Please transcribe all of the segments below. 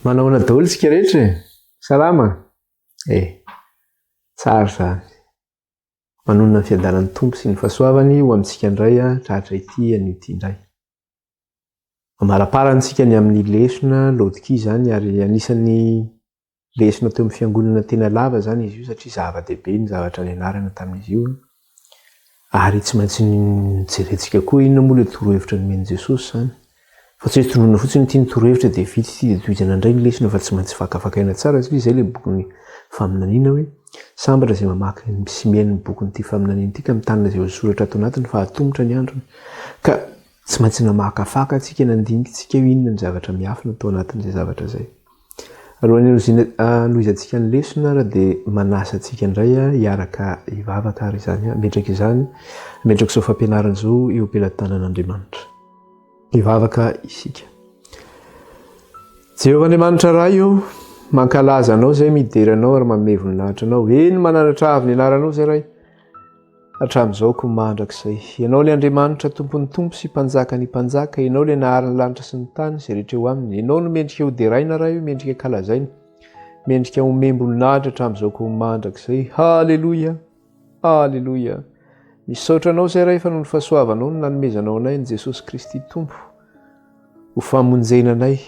Manahoana daholo isika rehetra e? Salama? E, tsara izany. Manonona ny fiadanan'ny Tompo sy ny fahasoavany ho amintsika indray tratra ity anio ity indray. Mamaraparana isika ny amin'ny lesona Laodikia izany ary anisan'ny lesona teo amin'ny fiangonana tena lava izany izy io satria zava-dehibe ny zavatra nianarana tamin'izy io ary tsy maintsy nojerentsika koa inona moa ilay torohevitra nomen'i Jesosy izany. Fa tsy hoe tondroina fotsiny ity ny torohevitra dia vita ity dia tohizana indray ny lesona fa tsy maintsy fakafakaina tsara satria izay ilay bokin'ny faminaniana hoe sambatra izay mamaky sy mihaino ny bokin'ity faminaniana ity ka mitanina izay voasoratra ato anatiny fa atomotra ny androny. Ka Tsy maintsy namakafaka antsika, nandinika antsika hoe inona ny zavatra miafina tao anatin'izay zavatra izay. Alohan'ny hanohizantsika ny lesona ary dia manasa antsika indray hiaraka hivavaka ary izany, hametraka izany, hametraka izao fampianarana izao eo am-pelatanan'Andriamanitra. Hivavaka isika. Jehovah Andriamanitra Ray o, mankalaza Anao izay, midera Anao ary manome voninahitra Anao. Eny, mananatra avo ny anaranao izay Ray. Hatramin'izao koa mandrakizay. Ianao ilay Andriamanitra Tompon'ny tompo sy Mpanjakan'ny mpanjaka, Ianao ilay nahary ny lanitra sy ny tany, izay rehetra eo aminy. Ianao no mendrika hoderaina Ray o, mendrika kalazaina, mendrika homem-boninahitra hatramin'izao koa mandrakizay. Haleloia! Haleloia! Misaotra Anao izay Ray fa noho ny fahasoavanao no nanomezanao anay an'i Jesosy Kristy Tompo ho famonjena anay.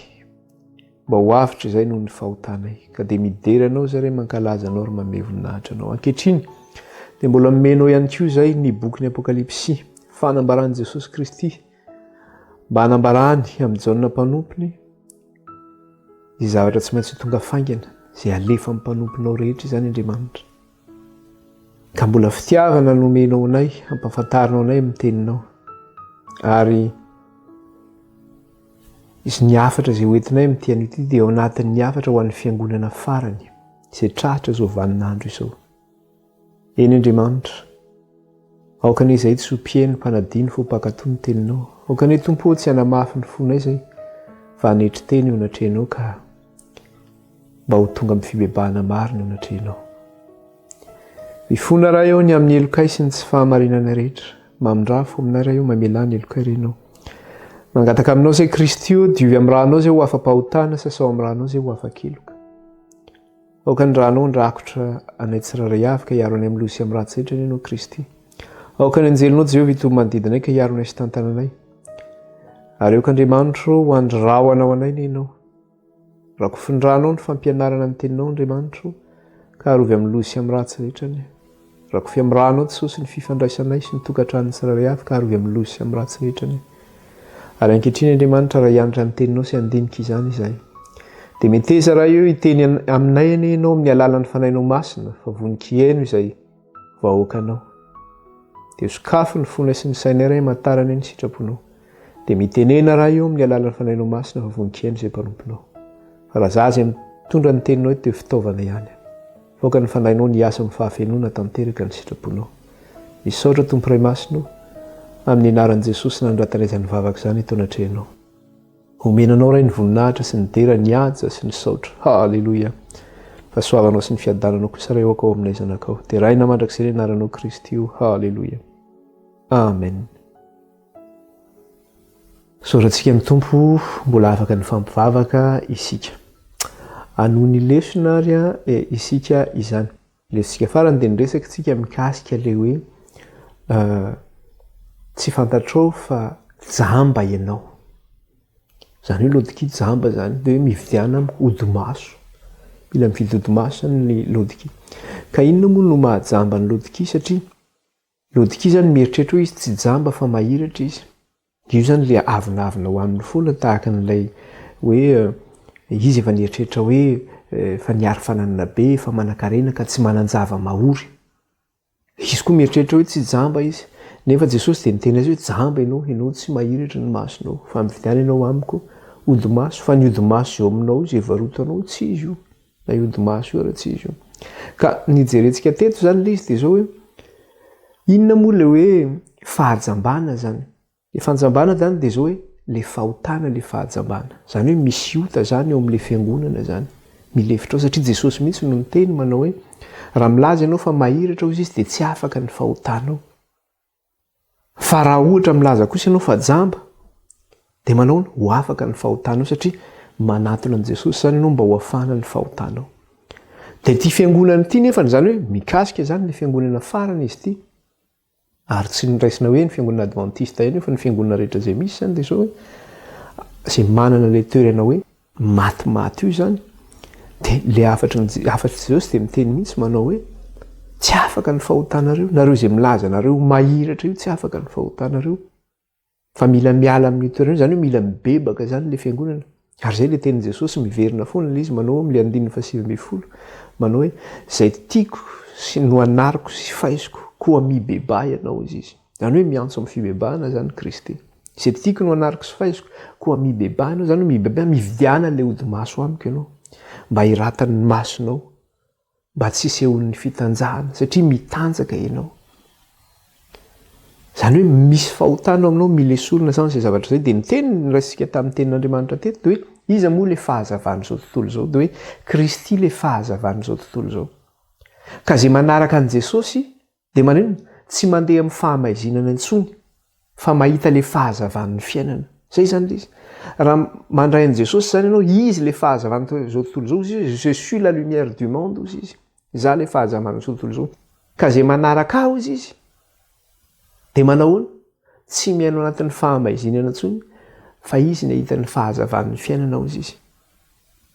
Mba ho avotra izay noho ny fahotanay. Ka dia midera Anao izay Ray, mankalaza Anao ary manome voninahitra Anao. Ankehitriny dia mbola nomenao ihany koa izay ny bokin'ny Apokalypsy, fanambaran'i Jesosy Kristy, mba hanambarany amin'i Jaona mpanompony izay zavatra tsy maintsy ho tonga faingana, izay alefa amin'ny mpanomponao rehetra izany Andriamanitra. Ka mbola fitiavana no omenao anay, ampahafantarinao anay amin'ny teninao. Ary Izy ny hafatra izay hoentinay amin'ity anio ity dia ao anatin'ny hafatra ho an'ny fiangonana farany izay tratra izao vaninandro izao. Eny Andriamanitra, aoka anie izahay tsy ho mpihaino mpanadino fa ho mpankatò ny teninao. Aoka anie Tompo ô tsy hanamafy ny fonay izay fa hanetry tena eo anatrehanao ka mba ho tonga amin'ny fibebahana marina eo anatrehanao. Mifona Ray ô ny amin'ny helokay sy ny tsy fahamarinanay rehetra. Mamindraha fo aminay Ray ô, mamelà ny helokay re Ianao. Mangataka aminao izay Kristy ô, diovy amin'ny rànao izay ho afa-pahotana, sasao amin'ny rànao izay ho afa-keloka. Aoka ny rànao handrakotra anay tsirairay avy ka hiaro anay amin'ny loza sy amin'ny ratsy rehetra anie Ianao Kristy. Aoka ny anjelinao Jehovah hitoby manodidina anay ka hiaro anay sy tantana anay. Ary aoka Andriamanitro ho andry rahona ho anay anie Ianao. Rakofin-dranao ny fampianarana ny teninao Andriamanitro ka arovy amin'ny loza sy amin'ny ratsy rehetra anie. Rakofy amin'ny ranao Jesosy ny fifandraisanay sy ny tokantranon'ny tsirairay avy ka arovy amin'ny loza sy amin'ny ratsy rehetra anie. Ary ankehitriny Andriamanitra raha hianatra ny teninao sy handinika izany izahay. Dia meteza Ray eo hiteny aminay anie ianao amin'ny alalan'ny fanahinao masina fa vonon-kihaino izay vahoakanao. Dia sokafy ny fonay sy ny sainay Ray hamantarana ny sitraponao. Dia mitenena Ray eo amin'ny alalan'ny Fanahinao Masina fa vonon-kihaino izay mpanomponao. Fa raha za izay mitondra ny teninao eto dia fitaovana ihany. Aoka ny Fanahinao ny hiasa amin'ny fahafenoana tanteraka ny sitraponao. Misaotra Tompo Ray Masina o, amin'ny anaran'i Jesosy nanoratanay izany vavaka izany eto anatrehanao. Omena anao Ray ny voninahitra sy ny dera, ny haja sy ny saotra. Haleloia. Fahasoavanao sy ny fiadananao kosa Ray aoka ao aminay zanakao. Deraina mandrakizay ny anaranao Kristy o. Haleloia. Amen. Isaorantsika ny Tompo mbola afaka nifampivavaka isika. Hanohy ny lesona ary isika izany. Lesontsika farany dia niresaka isika mikasika ilay hoe tsy fantatrao fa jamba ianao. Izany hoe Laodikia jamba izany, dia hoe mividiana amiko odi-maso. Mila mividy odi-maso izany ny Laodikia. Ka inona moa no mahajamba ny Laodikia? Satria Laodikia izany mieritreritra hoe izy tsy jamba fa mahiratra izy. Io izany ilay avonavona ho aminy foana tahaka an'ilay hoe izy efa nieritreritra hoe efa niary fananana be, efa manankarena ka tsy manan-java-mahory. Izy koa mieritreritra hoe tsy jamba izy. Nefa Jesosy dia niteny azy hoe jamba ianao, ianao tsy mahiratra ny masonao, fa mividiana ianao amiko odi-maso, fa ny odi-maso eo aminao izay varotanao tsy izy io. Na io odi-maso io ara tsy izy io. Ka ny jerentsika teto izany ilay izy dia izao hoe inona moa ilay hoe fahajambana izany? Ilay fahajambana izany dia izao hoe ilay fahotana ilay fahajambana. Izany hoe misy ota izany eo amin'ilay fiangonana izany. Milefitra ao satria Jesosy mihitsy no niteny manao hoe raha milaza ianao fa mahiratra hozy izy dia tsy afaka ny fahotanao. Fa raha ohatra milaza kosa ianao fa jamba dia manaona? Ho afaka ny fahotanao satria Manatona an'i Jesosy izany ianao mba ho afahana ny fahotanao. Dia ity fiangonana ity nefany izany hoe mikasika izany ny fiangonana farany izy ity. Ary tsy noraisina hoe ny fiangonana advantista ihany io fa ny fiangonana rehetra izay misy izany dia izao hoe izay manana ilay toerana hoe matimaty io izany dia ilay hafatry ny hafatr'i Jesosy dia miteny mihitsy manao hoe tsy afaka ny fahotanareo, nareo izay milaza anareo ho mahiratra io tsy afaka ny fahotanareo. Fa mila miala amin'io toerana io, izany hoe mila mibebaka izany ilay fiangonana. Ary izay ilay tenin'i Jesosy, miverina foana ilay izy manao amin'ilay andininy faha-19, manao hoe, izay tiako sy noanariko sy faiziko, koa mibebaha ianao, hoy izy. Izany hoe miantso amin'ny fibebahana izany Kristy. Izay tiako noanariko sy faiziko, koa mibebaha ianao, izany hoe mibebaha, mividiana ilay hodi-maso amiko ianao, mba hiratan'ny masonao. Mba tsy hisehoan'ny fitanjahana satria mitanjaka ianao. Izany hoe misy fahotana ao aminao mila esorina izany izay zavatra izay. Dia ny teny noraisintsika tamin'ny tenin'Andriamanitra teto dia hoe iza moa ilay fahazavan'izao tontolo izao? Dia hoe Kristy ilay fahazavan'izao tontolo izao. Ka izay manaraka an'i Jesosy Dia maninona? Tsy mandeha amin'ny fahamaizinana intsony fa mahita ilay fahazavan'ny fiainana. Izay izany ilay izy. Raha mandray an'i Jesosy izany ianao, Izy ilay fahazavan'izao tontolo izao, hozy izy, je suis la lumière du monde, hozy izy. Izaho ilay fahazavan'izao tontolo izao. Ka izay manaraka ahy, hozy izy, dia manao ahoana? Tsy miaina ao anatin'ny fahamaizinana intsony fa izy nahita ny fahazavan'ny fiainana, hozy izy.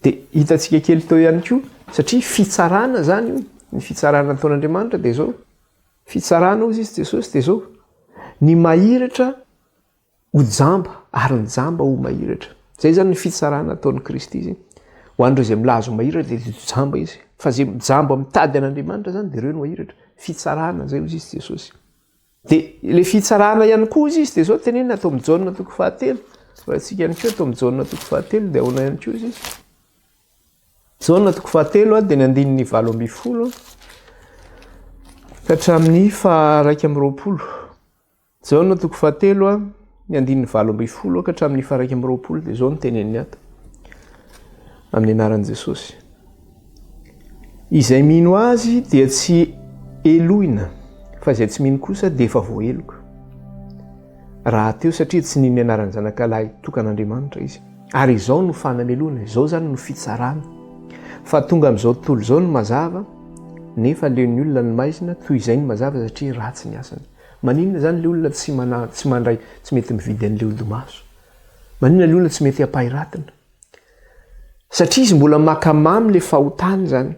Dia hitantsika kely teo ihany koa, satria fitsarana izany io, ny fitsarana ataon'Andriamanitra dia izao, fitsarana hozy izy Jesosy dia izao, ny mahiratra ho jamba ary ny jamba ho mahiratra. Izay izany ny fitsarana ataon'i Kristy izay. Ho an'ireo izay milaza ho mahiratra dia jamba izy, fa izay jamba mitady an'Andriamanitra izany dia ireo no mahiratra. Fitsarana izay hozy izy Jesosy. Dia ilay fitsarana ihany koa izy izy dia izao tenenina ato amin'ny Jaona toko fahatelo. Raha ihany koa ato amin'ny Jaona toko fahatelo dia ahoana ihany koa izy izy. Jaona toko fahatelo dia ny andininy 18 ka hatramin'ny faha 21. Jaona toko fahatelo ny andininy 18 ka hatramin'ny faha 21 dia izao no teneniny ato. Amin'ny anaran'i Jesosy. Izay mino Azy dia tsy helohina, fa izay tsy mino kosa dia efa voaheloka. Rahateo satria tsy nino ny anaran'ny Zanakalahy tokan'Andriamanitra izy. Ary izao no fanamelohana, izao izany no fitsarana. Fa tonga amin'izao tontolo izao ny mazava, nefa aleon'ny olona ny maizina toy izay ny mazava satria ratsy ny asany. Maninona izany ilay olona tsy mana, tsy mandray, tsy mety mividy an'ilay odi-maso? Maninona ilay olona tsy mety ampahiratina? Satria izy mbola maka mamy le fahotany zany.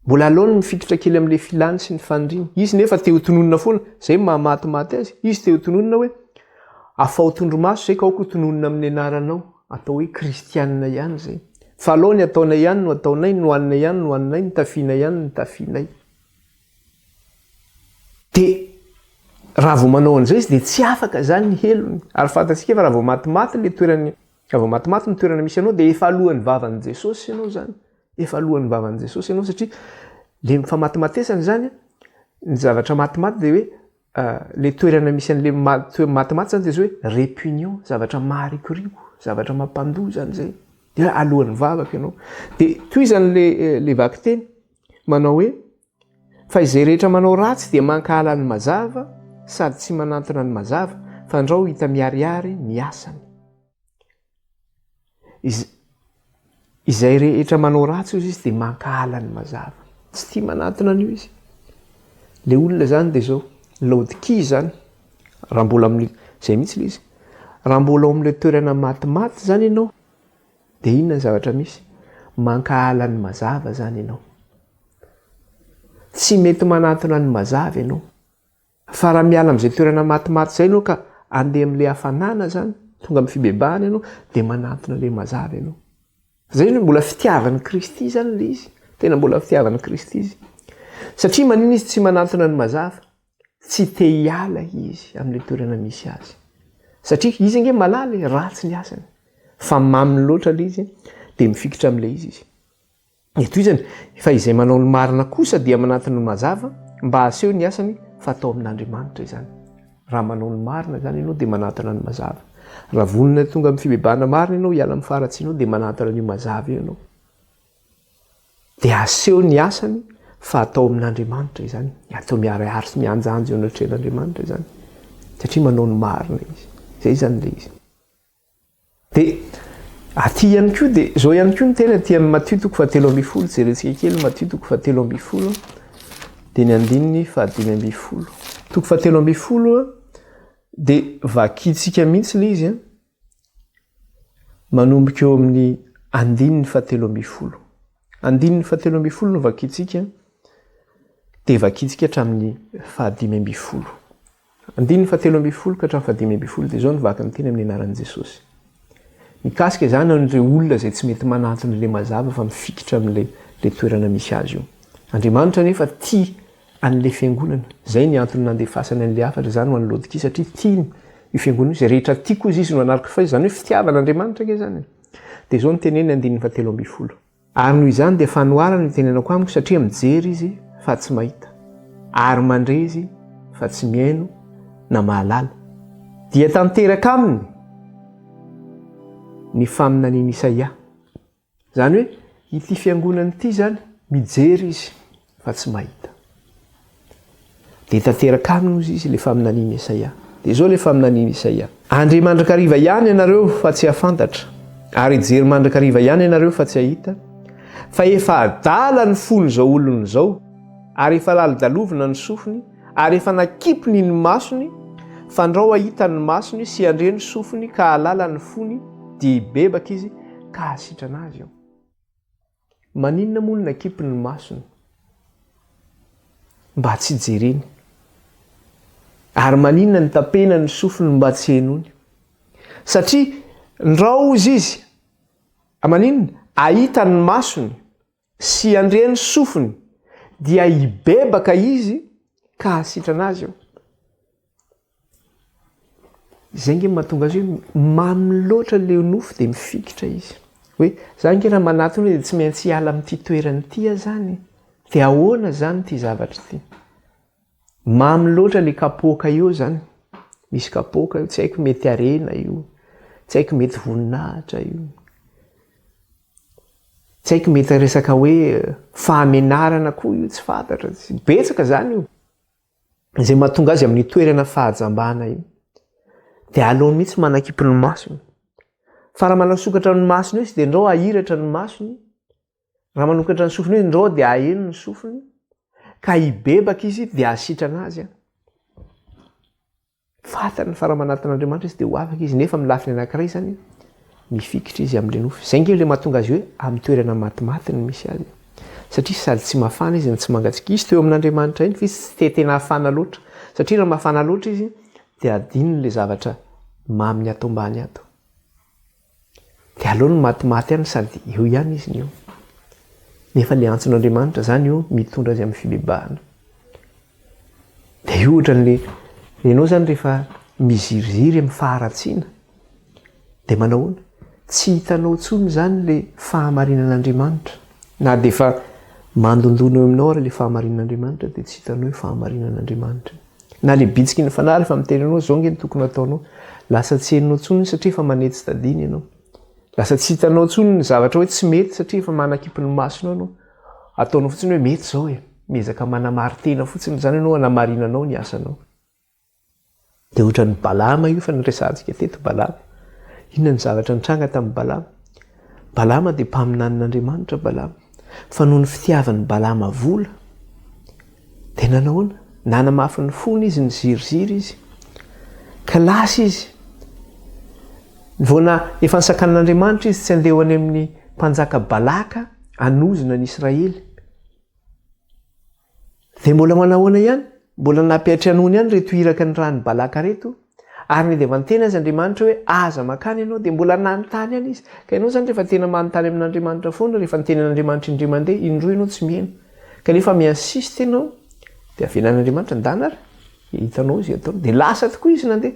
Mbola aleony mifikitra kely amle filany sy ny faniriany. Izy nefa te ho tononina foana, zay no mahamatimaty azy. Izy te ho tononina hoe afaho tondromaso zay ka aoka ho tononina amin'ny anaranao. Atao hoe kristianina ihany zay. Fa aleo ny ataonay ihany no ataonay, ny hohaninay ihany no hohaninay, ny tafianay ihany no tafianay. Dia raha vao manao an'izay izy dia tsy afaka zany ny helony. Ary fantatsika fa raha vao matimaty le toeran'ny Raha vao matimaty ny toerana misy anao dia efa alohan'ny vavan'i Jesosy ianao izany. Efa alohan'ny vavan'i Jesosy ianao satria le mifamatimatesana izany, ny zavatra matimaty dia hoe le toerana misy an'le matimaty izany dia zao hoe répugnant, zavatra maharikoriko, zavatra mampandoa izany izay. Dia alohan'ny vavaka ianao. Dia tohizany le le vakiteny manao hoe fa izay rehetra manao ratsy dia mankahala ny mazava sady tsy manantona ny mazava, fandrao hita miharihary ny asany. Izay rehetra manao ratsy hozy izy dia mankahala ny mazava. Tsy tia manantona an'io izy. Le olona izany dia izao, Laodikia izany, raha mbola amin'ny, izay mihitsy ilay izy, raha mbola ao amin'ilay toerana matimaty izany ianao, dia inona ny zavatra misy? Mankahala ny mazava izany ianao. Tsy mety manantona ny mazava ianao. Fa raha miala amin'izay toerana matimaty izay ianao ka andeha amin'ilay hafanana izany, tonga amin'ny fibebahana ianao, dia manantona ilay mazava ianao. Izay no mbola fitiavan'i Kristy izany ilay izy. Tena mbola fitiavan'i Kristy izy. Satria maninona izy tsy manantona ny mazava? Tsy te hiala izy amin'ilay toerana misy azy. Satria izy ange malala e, ratsy ny asany. Fa mamy loatra ilay izy, dia mifikitra amin'ilay izy izy. Ny tohizany, fa izay manao ny marina kosa dia manantona ny mazava mba hahaseho ny asany fa atao amin'Andriamanitra izany. Raha manao ny marina izany ianao dia manantona ny mazava. Raha vonona tonga amin'ny fibebahana marina ianao hiala amin'ny faharatsianao dia manantona an'io mazava io ianao. Dia haseho ny asany fa atao amin'Andriamanitra izany. Atao miharihary sy mihanjanja eo anatrehan'Andriamanitra izany. Satria manao ny marina izy. Izay izany ilay izy. Dia Aty ihany koa dia izao ihany koa ny teny aty amin'ny Matio toko fahatelo ambin'ny folo, jerentsika kely Matio toko fahatelo ambin'ny folo dia ny andininy fahadimy ambin'ny folo. Toko fahatelo ambin'ny folo dia vakintsika mihitsy ilay izy manomboka eo amin'ny andininy fahatelo ambin'ny folo. Andininy fahatelo ambin'ny folo no vakintsika dia vakintsika hatramin'ny fahadimy ambin'ny folo. Andininy fahatelo ambin'ny folo ka hatramin'ny fahadimy ambin'ny folo dia izao no vaky ny teny amin'ny anaran'i Jesosy. Mikasika izany an'ireo olona izay tsy mety manantona ilay mazava fa mifikitra amin'ilay ilay toerana misy azy io. Andriamanitra anefa tia an'ilay fiangonana. Izay ny antony nandefasany an'ilay hafatra izany ho an'i Laodikia satria tiany io fiangonana io. Izay rehetra tiako hozy izy no anariko fa izany hoe fitiavan'Andriamanitra ange izany e. Dia izao no teneniny andininy fahatelo ambin'ny folo. Ary noho izany dia fanoharana no itenenako amiko satria mijery izy fa tsy mahita, ary mandre izy fa tsy mihaino na mahalala. Dia tanteraka aminy ny faminanian'i Isaia. Izany hoe ity fiangonana ity izany mijery izy fa tsy mahita. Dia tanteraka aminy hozy izy ilay faminanian'i Isaia. Dia izao ilay faminanian'i Isaia. Handre mandrakariva ihany ianareo fa tsy hahafantatra, ary hijery mandrakariva ihany ianareo fa tsy hahita, fa efa adala ny fon'izao olona izao, ary efa lalodalovina ny sofiny, ary efa nakipiny ny masony, fandrao hahita ny masony sy handre ny sofiny ka hahalala ny fony, dia hibebaka izy ka hahasitrana azy eo. Maninona moa no nakipy ny masony mba tsy hijereny? Ary maninona no tapena ny sofiny mba tsy henoiny? Satria ndrao hozy izy, maninona? Ahita ny masony sy handre ny sofiny dia hibebaka izy ka hahasitrana azy eo. Izay nge mahatonga azy hoe mamy loatra le nofo dia mifikitra izy. Hoe za nge raha manatona dia tsy maintsy hiala amin'ity toerana ity aho zany e. Dia ahoana zany ity zavatra ity? Mamy loatra le kapoaka eo zany. Misy kapoaka eo, tsy haiko mety harena io, tsy haiko mety voninahitra io. Tsy haiko mety resaka hoe fahamenarana koa io, tsy fantatra. Betsaka zany io. Izay mahatonga azy amin'ny toerana fahajambana io. Dia aleony mihitsy manakipy ny masony. Fa raha manasokatra ny masony eo izy dia ndrao hahiratra ny masony. Raha manokatra ny sofiny eo izy ndrao dia haheno ny sofiny. Ka hibebaka izy dia hahasitrana azy. Fantany fa raha manatona an'Andriamanitra izy dia ho afaka izy, nefa amin'ny lafiny anankiray izany, mifikitra izy amin'ilay nofy. Izay ange ilay mahatonga azy hoe amin'ny toerana matimaty no misy azy. Satria sady tsy mafana izy no tsy mangatsiaka. Izy teo amin'Andriamanitra iny fa izy tsy te tena hafana loatra. Satria raha mafana loatra izy dia adinony ilay zavatra maminy ato ambany ato. Dia aleony matimaty ihany sady eo ihany izy ny eo. Nefa ilay antson'Andriamanitra izany eo mitondra azy amin'ny fibebahana. Dia io ohatran'ilay ianao izany rehefa miziriziry amin'ny faharatsiana dia manao ahoana? Tsy hitanao intsony izany ilay fahamarinan'Andriamanitra. Na dia efa mandondona eo aminao ary ilay fahamarinan'Andriamanitra dia tsy hitanao io fahamarinan'Andriamanitra io. Na le bitsiky ny fanahy rehefa miteny anao zao nge no tokony ataonao. Lasa tsy henonao tsony iny satria efa manetsy tadiny ianao. Lasa tsy hitanao tsony ny zavatra hoe tsy mety satria efa manakipy ny masonao ianao. Ataonao fotsiny hoe mety zao e. Miezaka manamari-tena fotsiny izany ianao hanamarinanao ny asanao. Dia ohatran'i Balama io efa niresahantsika teto Balama. Inona ny zavatra nitranga tamin'i Balama? Balama dia mpaminanin'Andriamanitra Balama. Fa noho ny fitiavan'i Balama vola, dia nanahoana? Nanamafy ny fony izy, niziriziry izy. Ka lasa izy. Vao na efa nisakanin'Andriamanitra izy tsy handeha ho any amin'ny mpanjaka Balaka hanozona ny Israely. Dia mbola manahoana ihany? Mbola nampiantranoany ihany ireto iraka nirahin'i Balaka ireto. Ary na dia efa niteny aza Andriamanitra hoe aza mankany ianao, dia mbola nanontany ihany izy. Ka ianao izany rehefa tena manontany amin'Andriamanitra foana, rehefa niteny an'Andriamanitra indray mandeha, indroa ianao tsy miheno. Kanefa mi-insiste ianao, dia avelan'Andriamanitra, ndana ary, hitanao izay ataony. Dia lasa tokoa izy nandeha.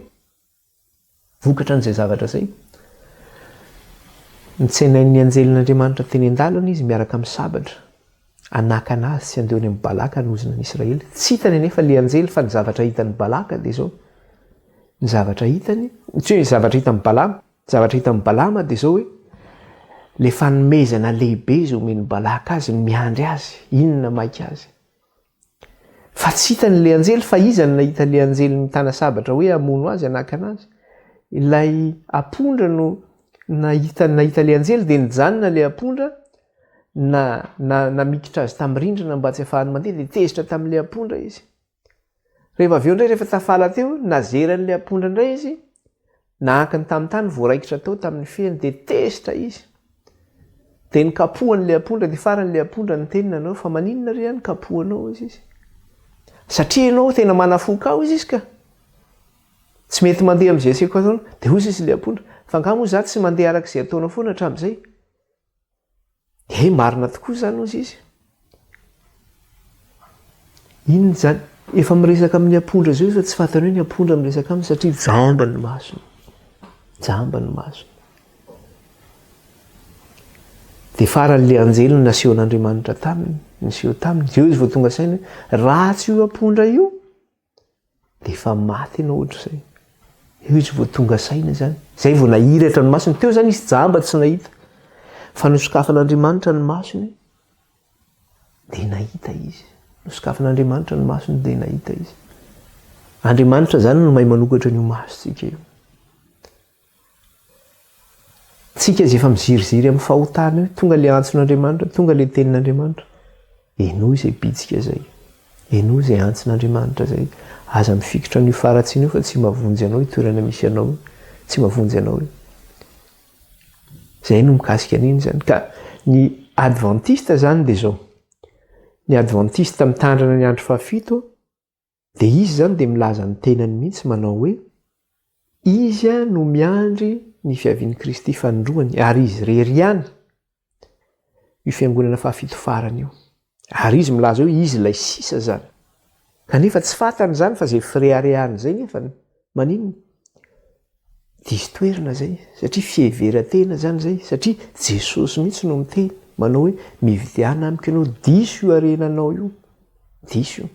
Vokatra an'izay zavatra izay, nitsenain'ny anjelin'Andriamanitra teny an-dalana izy miaraka amin'ny sabatra, hanakana azy tsy handeha any amin'i Balaka hanozona ny Israely. Tsy hitany anefa ilay anjely fa ny zavatra hitan'i Balaka dia izao, ny zavatra hitany, tsy hoe ny zavatra hitan'i Balama, ny zavatra hitan'i Balama dia izao hoe, ilay fanomezana lehibe izay omen'i Balaka azy no miandry azy, iny no namaika azy. Fa tsy hitany ilay anjely fa iza no nahita ilay anjely mitana sabatra hoe hamono azy hanakana azy? Ilay apondra no nahita nahita le anjely dia nijanona le ampondra na na namikitra azy tamin'ny rindrina mba tsy afahany mandeha dia tezitra tamin'le ampondra izy. Rehefa avy eo indray rehefa tafala teo, nazeran'ilay ampondra indray izy, nahankiny tamin'ny tany, voaraikitra tao tamin'ny fehiny, dia tezitra izy. Dia nikapohany ilay ampondra, dia farany ilay ampondra niteny nanao, fa maninona re aho nikapohanao hozy izy. Satria ianao tena manafoka aho hozy izy ka. Tsy mety mandeha amin'izay aseko ataonao. Dia hozy izy ilay ampondra, fa angaha moa izaho tsy mandeha araka izay ataonao foana hatramin'izay. He, marina tokoa izany hozy izy. Inona izany? Efa miresaka amin'ny ampondra izao izy fa tsy fantany hoe ny ampondra miresaka aminy satria jamba ny masony. Jamba ny masony. Dia farany ilay anjely no nasehon'Andriamanitra taminy, niseho taminy. Dia eo izy vao tonga saina hoe ratsy io ampondra io. Dia efa maty ianao ohatr'izay. Eo izy vao tonga saina izany. Izay vao nahiratra ny masony. Teo izany izy jamba tsy nahita. Fa nosokafan'Andriamanitra ny masony dia nahita izy. Nosokafan'Andriamanitra ny masony dia nahita izy. Andriamanitra izany no mahay manokatra an'io masontsika io. Tsika izay efa miziriziry amin'ny fahotana io, tonga ilay antson'Andriamanitra, tonga ilay tenin'Andriamanitra. Henoy izay bitsika izay. Henoy izay antson'Andriamanitra izay. Aza mifikitra an'io faharatsiana io fa tsy mahavonjy anao io toerana misy anao io. Tsy mahavonjy anao io. Izay no mikasika an'iny izany. Ka ny advantista izany dia izao. Ny advantista mitandrina ny andro fahafito Dia izy izany dia milaza ny tenany mihitsy manao hoe, Izy no miandry ny fiavian'i Kristy fanindroany, ary izy irery ihany, io fiangonana fahafito farany io. Ary izy milaza hoe izy ilay sisa izany. Kanefa tsy fantany izany fa izay fireharehany izay nefa maninona? Diso toerana izay, satria fiheveran-tena izany izay, satria Jesosy mihitsy no miteny, manao hoe mividiana amiko ianao, diso io harenanao io, diso io.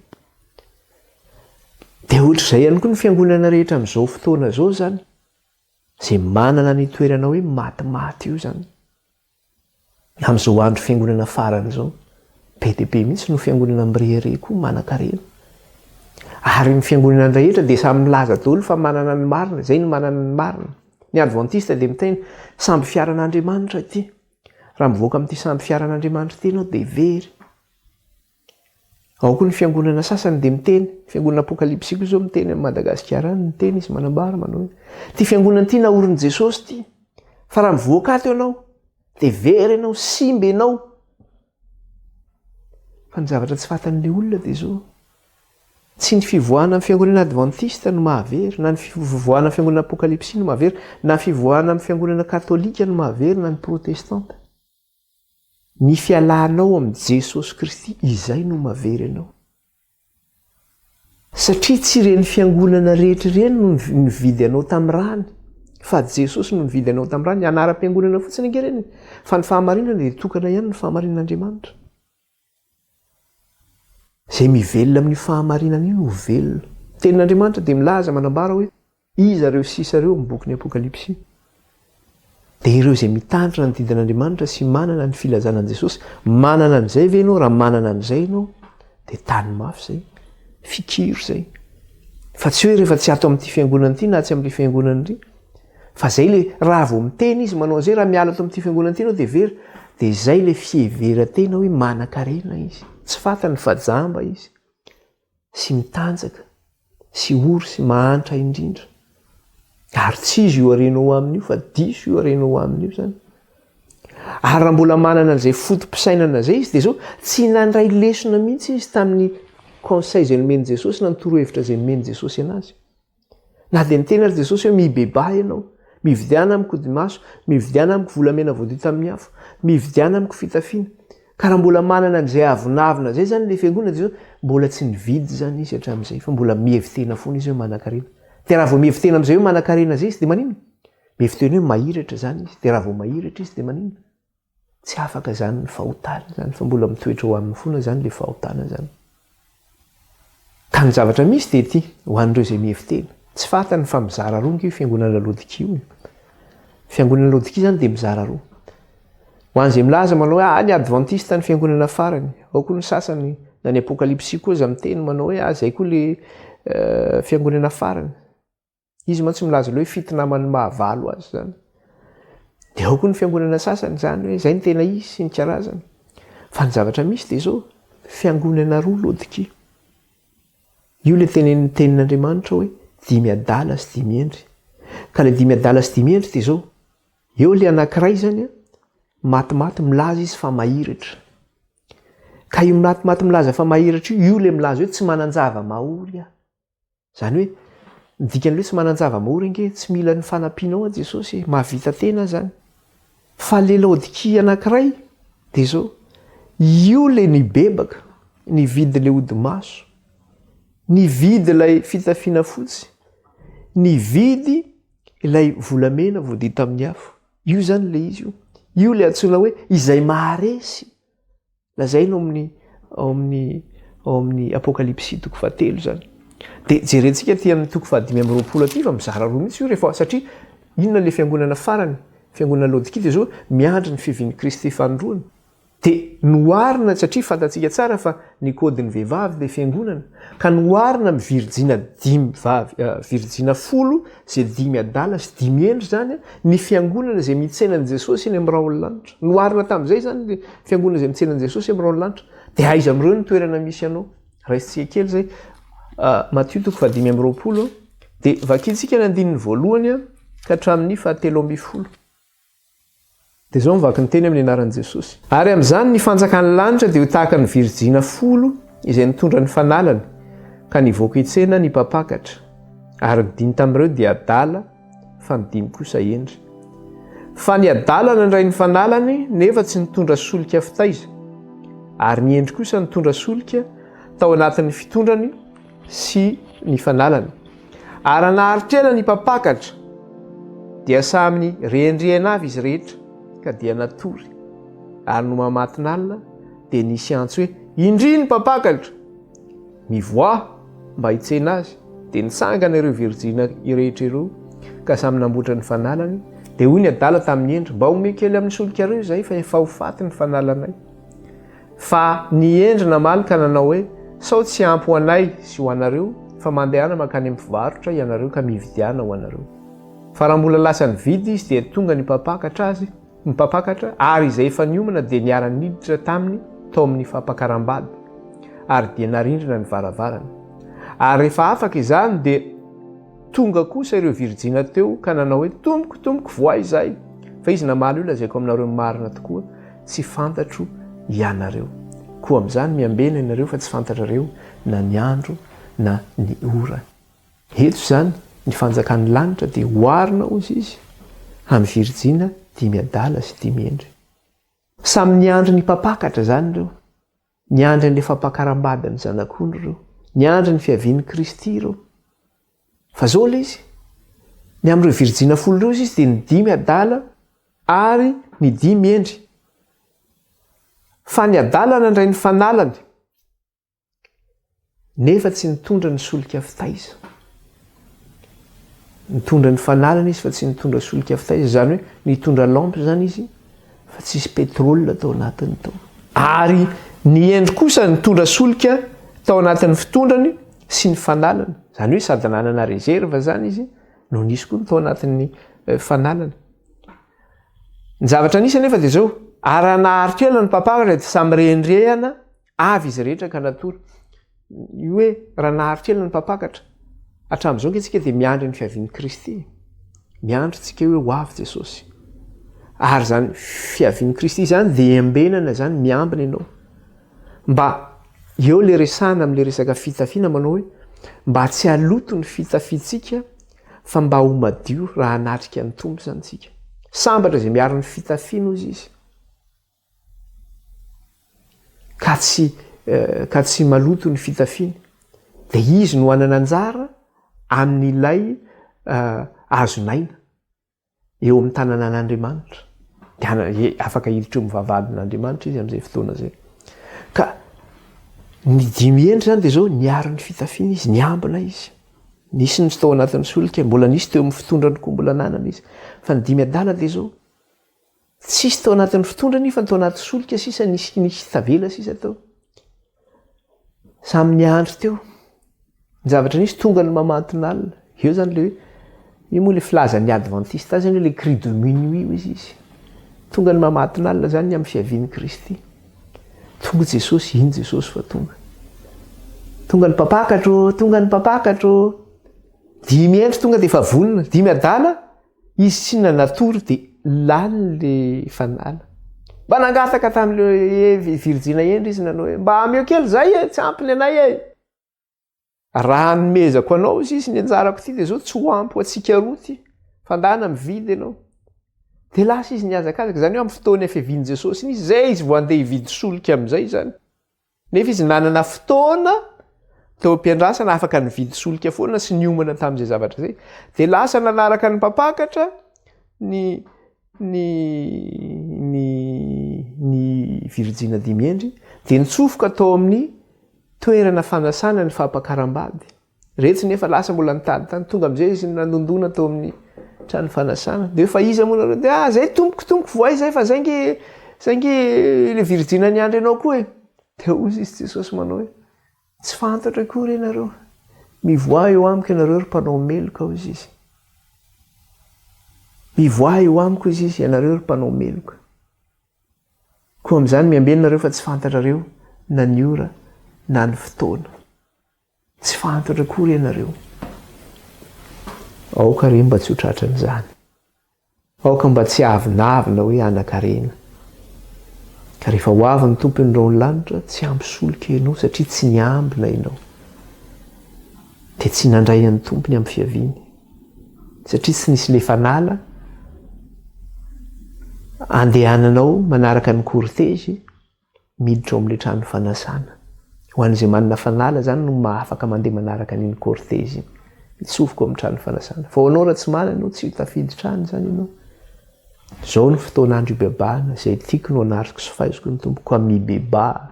Dia ohatr'izay ihany koa ny fiangonana rehetra amin'izao fotoana izao izany, izay manana ny toerana hoe matimaty io izany. Amin'izao andro fiangonana farany izao, be dia be mihitsy no fiangonana mirehareha koa manankarena. Ary ny fiangonana rehetra dia samy milaza daholo fa manana ny marina, izay no manana ny marina. Ny advantista dia miteny, sambo fiaran'Andriamanitra ity. Raha mivoaka amin'ity sambo fiaran'Andriamanitra ity ianao dia very. Ao koa ny fiangonana sasany dia miteny, fiangonana apokalypsy koa izao miteny amin'i Madagasikara any, miteny izy manambara manao hoe ity fiangonana ity naorin'i Jesosy ity, fa raha mivoaka ato ianao dia very ianao, simba ianao. Fa ny zavatra tsy fatan'ilay olona dia izao, tsy ny fivoahana amin'ny fiangonana advantista no mahavery, na ny fivoahana amin'ny fiangonana apokalypsy no mahavery, na fivoahana amin'ny fiangonana katolika no mahavery, na ny protestanta. Ny fialanao amin'i Jesosy Kristy izay no mahavery anao. Satria tsy ireny fiangonana rehetra ireny no nividy anao tamin'ny rany, fa Jesosy no nividy anao tamin'ny rany. Anaram-piangonana fotsiny ange ireny e. Fa ny fahamarinana dia tokana ihany ny fahamarinan'Andriamanitra. Izay mivelona amin'io fahamarinana io no velona. Ny tenin'Andriamanitra dia milaza, manambara hoe, Iza ireo sisa ireo amin'ny bokin'ny Apokalypsy? Dia ireo izay mitandrina ny didin'Andriamanitra sy manana ny filazana an'i Jesosy. Manana an'izay ve ianao? Raha manana an'izay ianao, dia tany mafy izay, fikiro izay. Fa tsy hoe rehefa tsy ato amin'ity fiangonana ity na tsy amin'ity fiangonana ity. Fa izay le raha vao miteny izy manao an'izay, raha miala ato amin'ity fiangonana ity ianao dia very. Dia izay le fiheveran-tena hoe manan-karena izy. Tsy fantany fa jamba izy. Sy mitanjaka, sy ory sy mahantra indrindra. Ary tsy izy io harena ao aminy io fa diso io harena ao aminy io izany. Ary raha mbola manana an'izay foto-pisainana izay izy dia izao, tsy nandray lesona mihitsy izy tamin'ny conseil izay nomen'i Jesosy na ny torohevitra izay nomen'i Jesosy anazy. Na dia niteny ary Jesosy hoe mibebaha ianao, mividiana amiko hodimaso, mividiana amiko volamena voadio tamin'ny afo, mividiana amiko fitafiana. Ka raha mbola manana an'izay avonavona izay izany ilay fiangonana dia mbola tsy nividy izany izy hatramin'izay fa mbola mihevi-tena foana izy hoe manankarena. Dia raha vao mihevi-tena amin'izay hoe manankarena izay izy dia maninona? Mihevi-tena hoe mahiratra izany izy. Dia raha vao mahiratra izy dia maninona? Tsy afaka izany ny fahotana izany fa mbola mitoetra ao aminy foana izany ilay fahotana izany. Ka ny zavatra misy dia ity, ho an'ireo izay mihevi-tena. Tsy fantany fa mizara roa ange io fiangonana Laodikia io e. Fiangonana Laodikia izany dia mizara roa. Ho an'izay milaza manao hoe ah ny adventiste ny fiangonana farany, ao koa ny sasany na ny apokalypsy koa aza miteny manao hoe ah izay koa le eh, fiangonana farany. Izy mantsy milaza aloha hoe fito naman'ny mahavalo azy izany. Dia ao koa ny fiangonana sasany izany hoe izay no tena izy sy ny karazany. Fa ny zavatra misy dia izao, fiangonana roa Laodikia. Io ilay tenenin'ny tenin'Andriamanitra hoe dimy adala sy dimy hendry. Ka ilay dimy adala sy dimy hendry dia izao, eo ilay anankiray izany an, matimaty milaza izy fa mahiratra. Ka io matimaty milaza fa mahiratra io, io ilay milaza hoe tsy manan-java-mahory aho. Izany hoe, ny dikan'ilay hoe tsy manan-java-mahory ange, tsy mila ny fanampianao aho Jesosy e, mahavita tena aho izany. Fa le Laodikia anankiray dia izao, io le nibebaka, nividy le hodi-maso, nividy ilay fitafiana fotsy, nividy ilay volamena voadio tamin'ny afo. Io izany le izy io. Io le antsoina hoe izay maharesy. Lazaina ao amin'ny ao amin'ny ao amin'ny Apokalypsy toko fahatelo izany. Dia jerentsika aty amin'ny toko fahadimy amby 20 aty fa mizara roa mihitsy io rehefa satria inona le fiangonana farany, fiangonana Laodikia dia izao miandry ny fiavian'i Kristy fanindroany. Dia noharina satria fantatsika tsara fa ny kaodin'ny vehivavy dia fiangonana ka noharina amin'ny virijina dimy vavy virijina folo izay dimy adala sy dimy hendry izany ny fiangonana izay mitsena an'i Jesosy eny amin'ny rahon'ny lanitra. Noharina tamin'izay izany ny fiangonana izay mitsena an'i Jesosy amin'ny rahon'ny lanitra. Dia aiza amin'ireo ny toerana misy anao? Raisintsika kely izay. Matio toko fahadimy amby 20 dia vakintsika ny andininy voalohany ka hatramin'ny fahatelo ambin'ny folo. Dia izao mivaky ny teny amin'ny anaran'i Jesosy. Ary amin'izany ny fanjakan'ny lanitra dia ho tahaka ny virijina folo izay nitondra ny fanalany ka nivoaka hitsena ny mpampakatra. Ary ny dimy tamin'ireo dia adala, fa ny dimy kosa hendry. Fa ny adala nandray ny fanalany nefa tsy nitondra solika fitaiza, ary ny hendry kosa nitondra solika tao anatin'ny fitondrany sy ny fanalany. Ary raha naharitra ela ny mpampakatra, dia samy rendrehana avy izy rehetra, ka dia natory. Ary nony mamatin'alina, dia nisy antso hoe, Indry ny mpampakatra! Mivoaha mba hitsena azy. Dia nitsangana ireo virijina rehetra ireo, ka samy namboatra ny fanalany. Dia hoy ny adala tamin'ny hendry, Mba omeo kely amin'ny solikareo izahay, fa efa ho faty ny fanalanay. Fa ny hendry namaly ka nanao hoe, Sao tsy ampy ho anay sy ho anareo, fa mandehana mankany amin'ny mpivarotra ianareo ka mividiana ho anareo. Fa raha mbola lasa nividy izy dia tonga ny mpampakatra azy, ny mpampakatra, ary izay efa niomana dia niara-niditra taminy tao amin'ny fampakaram-bady, ary dia narindrina ny varavarana. Ary rehefa afaka izany dia. Tonga kosa ireo virijina teo ka nanao hoe, Tompoko, tompoko, voay izahay. Fa izy namaly hoe, Lazaiko aminareo ny marina tokoa, tsy fantatro ianareo. Koa amin'izany miambena ianareo fa tsy fantatrareo na ny andro na ny ora. Eto izany, ny fanjakan'ny lanitra dia oharina, hozy izy, amin'ny virijina dimy adala sy dimy hendry. Samy niandry ny mpampakatra izany ireo. Niandry an'ilay fampakaram-badin'ny Zanak'ondry ireo. Niandry ny fiavian'i Kristy ireo. Fa izao ilay izy, ny amin'ireo virijina folo ireo izy dia ny dimy adala ary ny dimy hendry. Fa ny adala nandray ny fanalany. Nefa tsy nitondra ny solika fitaiza. Nitondra ny fanalana izy fa tsy nitondra solika fitaiza, izany hoe nitondra lampe izany izy fa tsisy pétrole tao anatiny tao. Ary ny hendry kosa nitondra solika tao anatin'ny fitondrany sy ny fanalana, izany hoe sady nanana réserve izany izy no nisy koa ny tao anatin'ny eh, fanalana. Ny zavatra nisy anefa dia izao, ary raha naharitra ela ny mpampakatra dia samy rendrehana Avy izy rehetra ka natory. Io hoe raha naharitra ela ny mpampakatra. Hatramin'izao ange tsika dia miandry ny fiavian'i Kristy. Miandry tsika hoe ho avy Jesosy. Ary izany fiavian'i Kristy izany dia embenana izany, miambina ianao. Mba eo le resahana amin'le resaka fitafiana manao hoe mba tsy haloto ny fitafiantsika fa mba ho madio raha hanatrika ny Tompo izany tsika. Sambatra izay miaro ny fitafiana hozy izy. Ka tsy ka tsy maloto ny fitafiany, dia izy no hanana anjara amin'ilay azon'aina eo amin'ny tananan'Andriamanitra. Dia hana- afaka hiditra eo amin'ny vavahadin'Andriamanitra izy amin'izay fotoana izay. Ka ny dimy hendry izany dia izao, niaro ny fitafiana izy, niambina izy. Nisy ny tao anatin'ny solika, mbola nisy teo amin'ny fitondrany koa mbola nanana izy. Fa ny dimy adala dia izao, Tsisy tao anatin'ny fitondrana io fa ny tao anaty solika sisa nisy nisy tavela sisa tao. Samy niandry teo. Ny zavatra nisy tonga ny mamantin'alina. Eo zany le hoe io moa le filazan'ny adventiste azy hoe le cri de minuit hoy izy. Tonga ny mamatinalina izany ny amin'ny fiavian'i Kristy. Tonga Jesosy, iny Jesosy fa tonga. Tonga ny mpampakatra ô, tonga ny mpampakatra ô. Dimy endry tonga dia efa vonona, dimy adala, izy tsy natory dia lany le fanala. Mba nangataka tamin'le virjina hendry izy nanao hoe mba ameo kely zay e, tsy ampy ny anay e. Raha anomezako anao izy izy ny anjarako ity dia zao tsy ho ampy ho antsika roa ity fa ndana mividy ianao. Dia lasa izy nihazakazaka, izany hoe amin'ny fotoana fiavian'i Jesosy iny izy, izay izy vao handeha hividy solika amin'izay izany. Nefa izy nanana fotoana teo am-piandrasana afaka nividy solika foana sy niomana tamin'izay zavatra izay. Dia lasa nanaraka ny mpampakatra ny ny ny ny virijina dimy endry dia nitsofoka tao amin'ny Toerana fanasana ny fampakaram-bady. Retsy nefa lasa mbola nitady tany. Tonga amin'izay izy nandondona tao amin'ny trano fanasana. Dia hoe fa iza moa nareo? Dia ah zay tompoko tompoko voay zay fa zay nge zay nge le virjina niandry anao koa e. Dia hoy izy Jesosy manao hoe tsy fantatro akory ianareo. Mivoaha eo amiko ianareo ry mpanao meloka hoy izy. Mivoaha eo amiko izy izy ianareo ry mpanao meloka. Koa amin'izany miambena nareo fa tsy fantatrareo na ny ora na ny fotoana. Tsy fantatra akory ianareo. Aoka re mba tsy ho tratran'izany. Aoka mba tsy havinavina hoe hanan-karena. Ka rehefa ho avy ny Tompon'ny rahon'ny lanitra, tsy ampy solika ianao satria tsy niambina ianao. Dia tsy nandray an'ny Tompony amin'ny fiaviany. Satria tsy nisy lefanala andehananao manaraka ny cortège miditra ao amin'ilay trano fanasana. Ho an'izay manana fanala izany no mahafaka mandeha manaraka an'iny cortège iny. Mitsofoka ao amin'ny trano fanasana. Fa ho anao raha tsy manana ianao, tsy ho tafiditra any izany ianao. Izao no fotoan'andro hibebahana, izay tiako no anariko sy faiziko ny Tompo, koa mibebaha.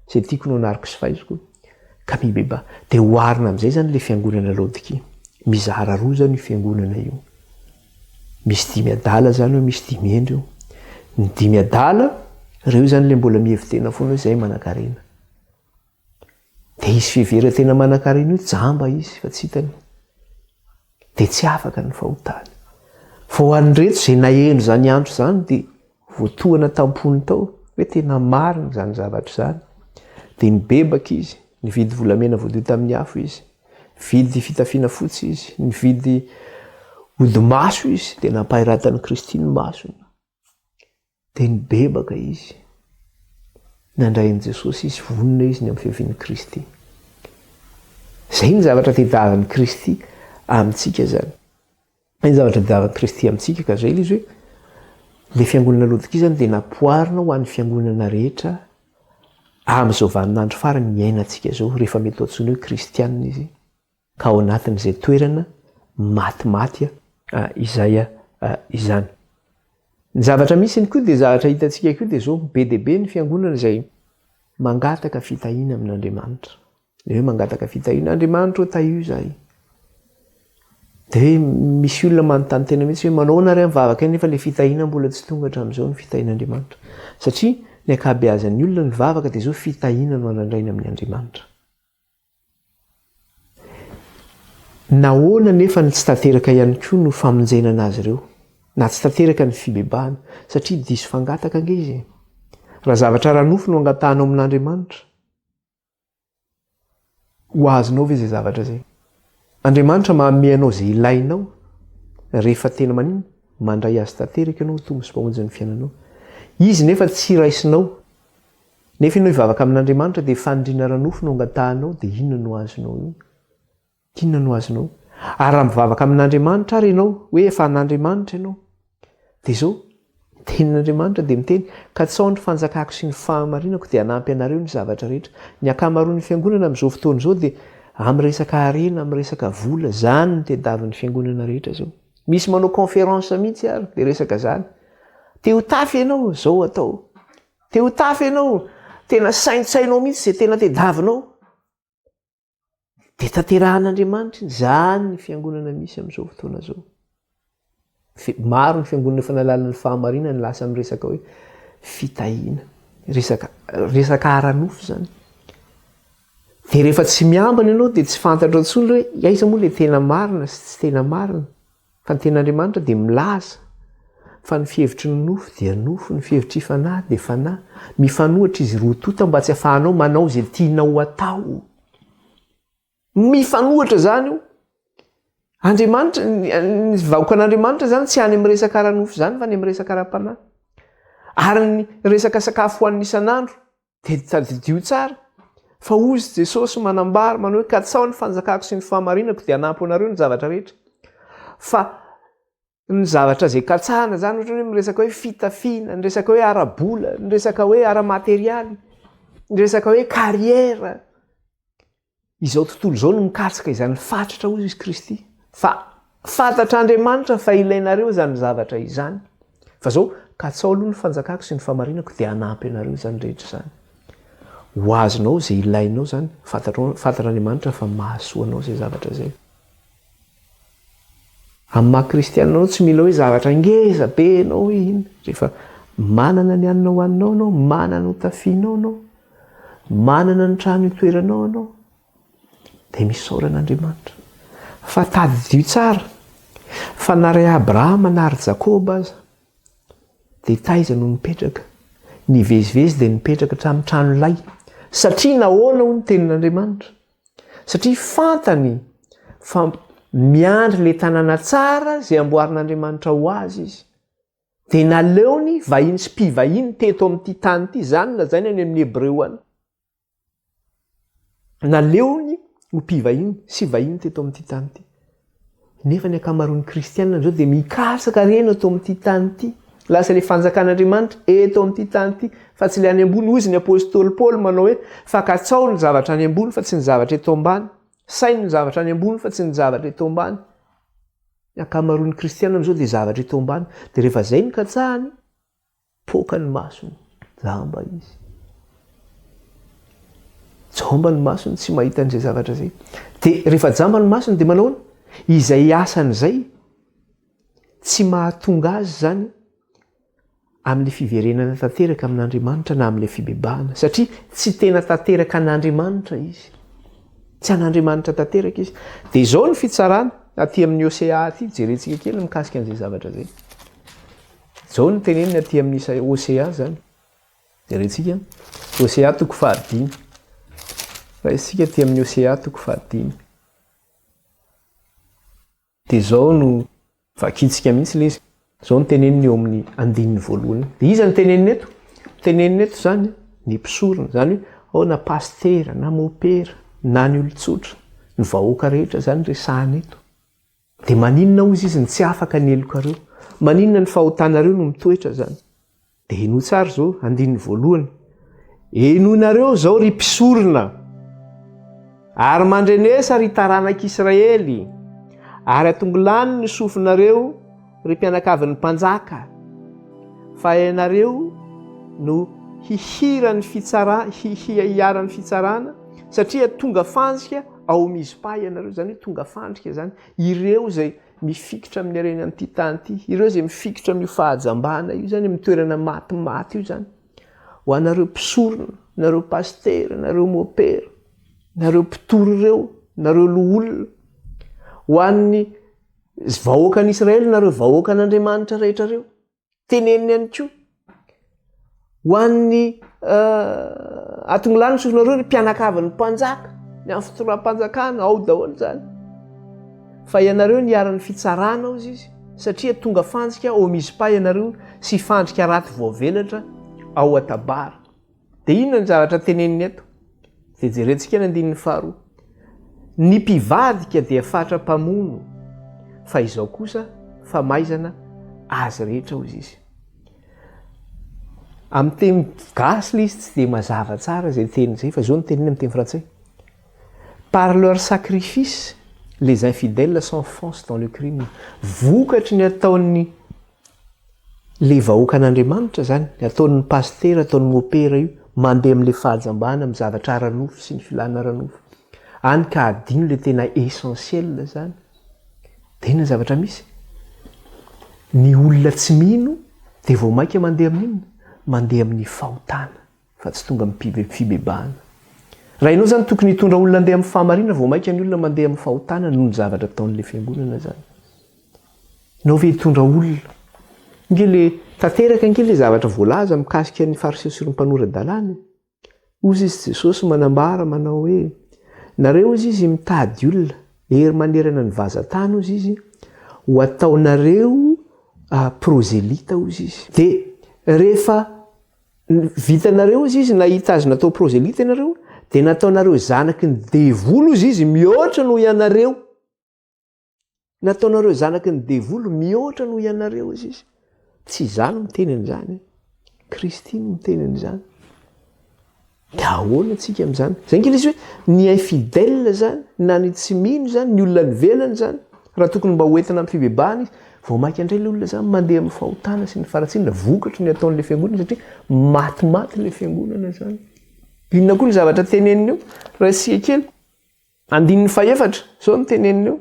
Izay tiako no anariko sy faiziko, ka mibebaha. Dia oharina amin'izay izany ilay fiangonana Laodikia. Mizara roa izany io fiangonana io. Misy dimy adala izany eo, misy dimy hendry eo. Ny dimy adala, ireo izany ilay mbola mihevi-tena foana hoe izay manankarena. Dia izy fiheveran-tena manankarena io, jamba izy fa tsy hitany. Dia tsy afaka ny fahotany. Fa ho an'ireto izay naheno izany andro izany dia voatohana tam-pony tao hoe tena marina izany zavatra izany. Dia nibebaka izy, nividy volamena voadio tamin'ny afo izy, nividy fitafiana fotsy izy, nividy odi-maso izy, dia nampahiratan'i Kristy ny masony. Dia nibebaka izy. Nandray an'i Jesosy izy, vonona izy ny amin'ny fiavian'i Kristy. Izay ny zavatra tediavin'i Kristy amintsika izany. Izay ny zavatra tediavin'i Kristy amintsika ka izay ilay izy hoe ilay fiangonana Laodikia izany dia nampoarina ho an'ny fiangonana rehetra amin'izao vaninandro farany iainantsika izao rehefa mety ho antsoina hoe kristianina izy. ka ao anatin'izay toerana matimaty izay izany. Ny zavatra misy ny koa dia zavatra hitantsika koa dia izao, be dia be ny fiangonana izay mangataka fitahiana amin'Andriamanitra. Ilay hoe mangataka fitahiana, Andriamanitra ô tahio izahay. Dia hoe misy olona manontany tena mihitsy hoe manao ahoana ary aho mivavaka iny nefa ilay fitahiana mbola tsy tonga hatramin'izao ny fitahian'Andriamanitra. Satria ny ankabeazan'ny olona ny vavaka dia izao fitahiana no andraindrainy amin'ny Andriamanitra. Nahoana anefa no tsy tanteraka ihany koa no famonjenana azy ireo? Na tsy tanteraka ny fibebahana? Satria diso fangataka ange izy e! Raha zavatra ara-nofo no angatahanao amin'Andriamanitra, ho azonao ve izay zavatra izay? Andriamanitra manome anao izay ilainao rehefa tena maninona? Mandray azy tanteraka ianao ho Tompo sy Mpamonjy ny fiainanao. Izy nefa tsy raisinao. Nefa ianao hivavaka amin'Andriamanitra dia fanindriana ara-nofo no angatahanao dia inona no azonao eo? Inona no azonao? Ary raha mivavaka amin'Andriamanitra ary ianao hoe efa an'Andriamanitra ianao dia izao, ny tenin'Andriamanitra dia miteny, Katsaho ny fanjakako sy ny fahamarinako dia hanampy anareo ny zavatra rehetra. Ny ankamaroan'ny fiangonana amin'izao fotoana izao dia amin'ny resaka harena, amin'ny resaka vola, izany no tediavin'ny fiangonana rehetra izao. Misy manao conférence mihitsy ary dia resaka izany. Te ho tafy ianao, izao atao. Te ho tafa ianao, tena saintsainao mihitsy izay tena tediavinao. Dia tanterahan'Andriamanitra iny. Izany ny fiangonana misy amin'izao fotoana izao. Maro ny fiangonana efa nahalala ny fahamarinana lasa miresaka hoe fitahiana. Resaka, resaka ara-nofo izany. Dia rehefa tsy miambina ianao dia tsy fantatrao intsony hoe aiza moa ilay tena marina sy tsy tena marina. Fa ny tenin'Andriamanitra dia milaza. Fa ny fihevitry ny nofo dia nofo, ny fihevitry fanahy dia fanahy. Mifanohitra izy roa tonta mba tsy afahanao manao izay tianao atao. Mifanohitra izany io. Andriamanitra, ny vahoakan'Andriamanitra izany tsy any amin'ny resaka ara-nofo izany fa any amin'ny resaka ara-panahy. Ary ny resaka sakafo hohanina isan'andro dia tadidio tsara fa hozy Jesosy manambara manao hoe katsaho ny fanjakako sy ny fahamarinako dia hanampy anareo ny zavatra rehetra. Fa ny zavatra izay katsahana izany ohatra hoe miresaka hoe fitafiana, ny resaka hoe ara-bola, ny resaka hoe ara-materialy, ny resaka hoe carrière. Izao tontolo izao no mikatsaka izany fatratra hoy izy Kristy. Fa fantatr'Andriamanitra fa ilainareo izany zavatra izany. Fa zao, katsao aloha ny fanjakako sy ny famarinako dia hanampy anareo izany rehetra izany. Ho azonao izay ilainao izany, fantatrao, fantatr'Andriamanitra fa mahasoa anao izay zavatra izay. Amin'ny maha kristianina anao tsy mila hoe zavatra ngeza be ianao hoe inona. Rehefa manana ny hanina hohaninao ianao, manana ho tafianao ianao, manana ny trano itoeranao ianao, dia misaora an'Andriamanitra. Fa tadidio tsara fa na ry Abrahama na ry Jakoba aza dia taiza no nipetraka? Nivezivezy dia nipetraka hatramin'ny trano lay. Satria nahoana hoy ny tenin'Andriamanitra? Satria fantany fa miandry ilay tanàna tsara izay amboarin'Andriamanitra ho azy izy. Dia naleony vahiny sy mpivahiny teto amin'ity tany ity, izany no lazainy any amin'ny Hebreo any. Naleony ho mpivahiny sy vahiny teto amin'ity tany ity. Nefa ny ankamaroan'ny kristianina amin'izao dia mikatsaka harena eto amin'ity tany ity. Lasa ilay fanjakan'Andriamanitra eto amin'ity tany ity fa tsy ilay any ambony. Hoy izy ny apostoly Paoly manao hoe fa katsao ny zavatra any ambony fa tsy ny zavatra eto ambany. Saino ny zavatra any ambony fa tsy ny zavatra eto ambany. Ny ankamaroan'ny kristianina amin'izao dia zavatra eto ambany. Dia rehefa izay no katsahany, Poaka ny masony, jamba izy. Jamba ny masony, tsy mahita an'izay zavatra izay. Dia rehefa jamba ny masony dia manao ahoana? Izay asany izay tsy mahatonga azy izany amin'ilay fiverenana tanteraka amin'Andriamanitra na amin'ilay fibebahana satria tsy tena tanteraka an'Andriamanitra izy. Tsy an'Andriamanitra tanteraka izy. Dia izao ny fitsarana aty amin'ny Hosea aty, jerentsika kely mikasika an'izay zavatra izay. Izao no teneniny aty amin'ny Isaia, Hosea izany. Jerentsika, Hosea toko fahadimy. Raisintsika aty amin'ny Hosea toko fahadimy. Dia izao no vakintsika mihitsy ilay izy. Izao no teneniny eo amin'ny andininy voalohany. Dia iza no teneniny eto? Teneniny eto izany ny mpisorona, izany hoe ao na pasitera na mopera na ny olon-tsotra, ny vahoaka rehetra izany resahana eto. Dia maninona hozy izy no tsy afaka ny helokareo? Maninona ny fahotanareo no mitoetra izany? Dia henoy tsara izao, andininy voalohany. Henoinareo izao ry mpisorona, ary mandrenesa ry taranak'Israely, ary atongilano ny sofinareo ry mpianakavin'ny mpanjaka, fa ianareo no hihiran'ny fitsara, hiharan'ny fitsarana, satria tonga fantsika ao Mizpa ianareo, izany hoe tonga fandrika izany, ireo izay mifikitra amin'ny harena amin'ity tany ity, ireo izay mifikitra amin'io fahajambana io izany, amin'ny toerana matimaty io izany. Ho anareo mpisorona, nareo pasitera, nareo mopera, nareo mpitory ireo, nareo loholona, ho an'ny vahoakan'Israely, nareo vahoakan'Andriamanitra rehetra ireo. Teneniny ihany koa ho an'ny atongilano sofinareo ry mpianakavin'ny mpanjaka, ny amin'ny fitondram-panjakana ao daholo izany. Fa ianareo niharan'ny fitsarana hozy izy, satria tonga fantsika ao Mizpa ianareo sy fandrika raty voavelatra ao Atabara. Dia inona ny zavatra teneniny eto? Dia jerentsika ny andininy faharoa. Ny mpivadika dia fatra mpamono, fa izao kosa famaizana azy rehetra hozy izy. Amin'ny teny gasy ilay izy tsy dia mazava tsara izay teny izay, fa izao no teniny amin'ny teny frantsay. Par leur sacrifice, les infidèles s'enfoncent dans le crime. Vokatry ny ataon'ny Le vahoakan'Andriamanitra zany, ny ataon'ny pasitera, ataon'ny mopera io, mandeha amin'le fahajambana amin'ny zavatra ara-nofo sy ny filana ara-nofo. Any ka adino le tena essentiel zany. De inona ny zavatra misy? Ny olona tsy mino de vao maika mandeha amin'inona? Mandeha amin'ny fahotana fa tsy tonga amin'ny fibebahana. Raha ianao zany tokony hitondra olona handeha amin'ny fahamarinana, vao maika ny olona mandeha amin'ny fahotana noho ny zavatra ataon'le fiangonana zany. Ianao ve hitondra olona? Nge le tanteraka nge le zavatra voalaza mikasika ny fariseo sy ny mpanora-dalàna e. Hozy izy Jesosy manambara manao hoe, nareo hozy izy mitady olona, hery manerana ny vazan-tany hozy izy, ho ataonareo prozelita hozy izy. Dia rehefa vitanareo hozy izy nahita azy natao prozelita ianareo, dia nataonareo zanaky ny devoly hozy izy mihoatra noho ianareo. Nataonareo zanaky ny devoly mihoatra noho ianareo hozy izy. Tsy izaho no miteny an'izany, Kristy no miteny an'izany. Dia ahoana tsika amin'izany? Zay ange ilay izy hoe ny infidèle zany na ny tsy mino zany, ny olona any ivelany zany, raha tokony mba hoentina amin'ny fibebahana izy, vao mainka indray ilay olona zany mandeha amin'ny fahotana sy ny faharatsiana vokatry ny ataon'ilay fiangonana satria matimaty ilay fiangonana zany. Inona koa ny zavatra teneniny eo? Raisika kely. Andininy fahefatra, izao no teneniny eo.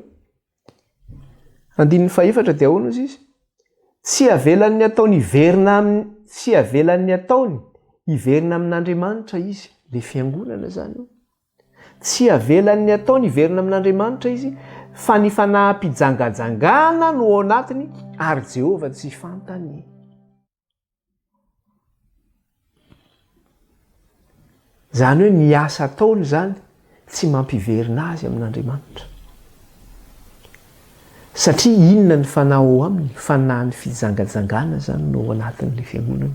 Andininy fahefatra dia ahoana ozy izy? Tsy avelan'ny ataony hiverina amin'ny tsy avelan'ny ataony hiverina amin'Andriamanitra izy. Le fiangonana izany io. Tsy avelan'ny ataony hiverina amin'Andriamanitra izy fa ny fanaham-pijangajangana no ao anatiny ary Jehovah tsy fantany. Izany hoe ny asa ataony izany tsy mampiverina azy amin'Andriamanitra. Satria inona ny fanahy ao aminy? Fanahin'ny fijangajangana izany no ao anatin'ilay fiangonana.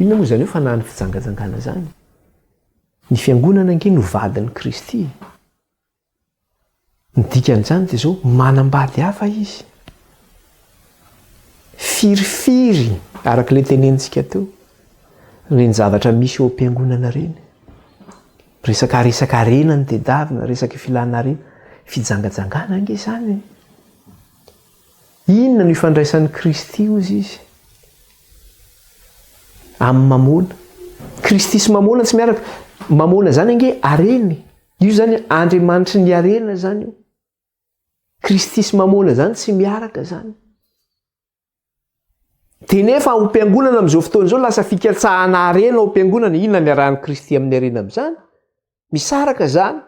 Inona moa izany hoe fanahin'ny fijangajangana izany? Ny fiangonana ange no vadin'i Kristy e. Ny dikan'izany dia izao, manambady hafa izy. Firifiry, araka ilay tenenintsika teo, ireny zavatra misy eo am-piangonana ireny. Resaka resaka harena no tedavina, resaka filana harena. Fijangajangana ange izany e. Inona no ifandraisan'i Kristy hozy izy amin'ny mamôna? Kristy sy mamôna tsy miaraka. Mamôna izany ange harena e. Io zany Andriamanitry ny harena zany io. Kristy sy Mamôna zany tsy miaraka zany. Dia nefa ao am-piangonana amin'izao fotoana izao lasa fikatsahana harena ao am-piangonana. Inona ny arahan'i Kristy amin'ny harena amin'izany? Misaraka zany.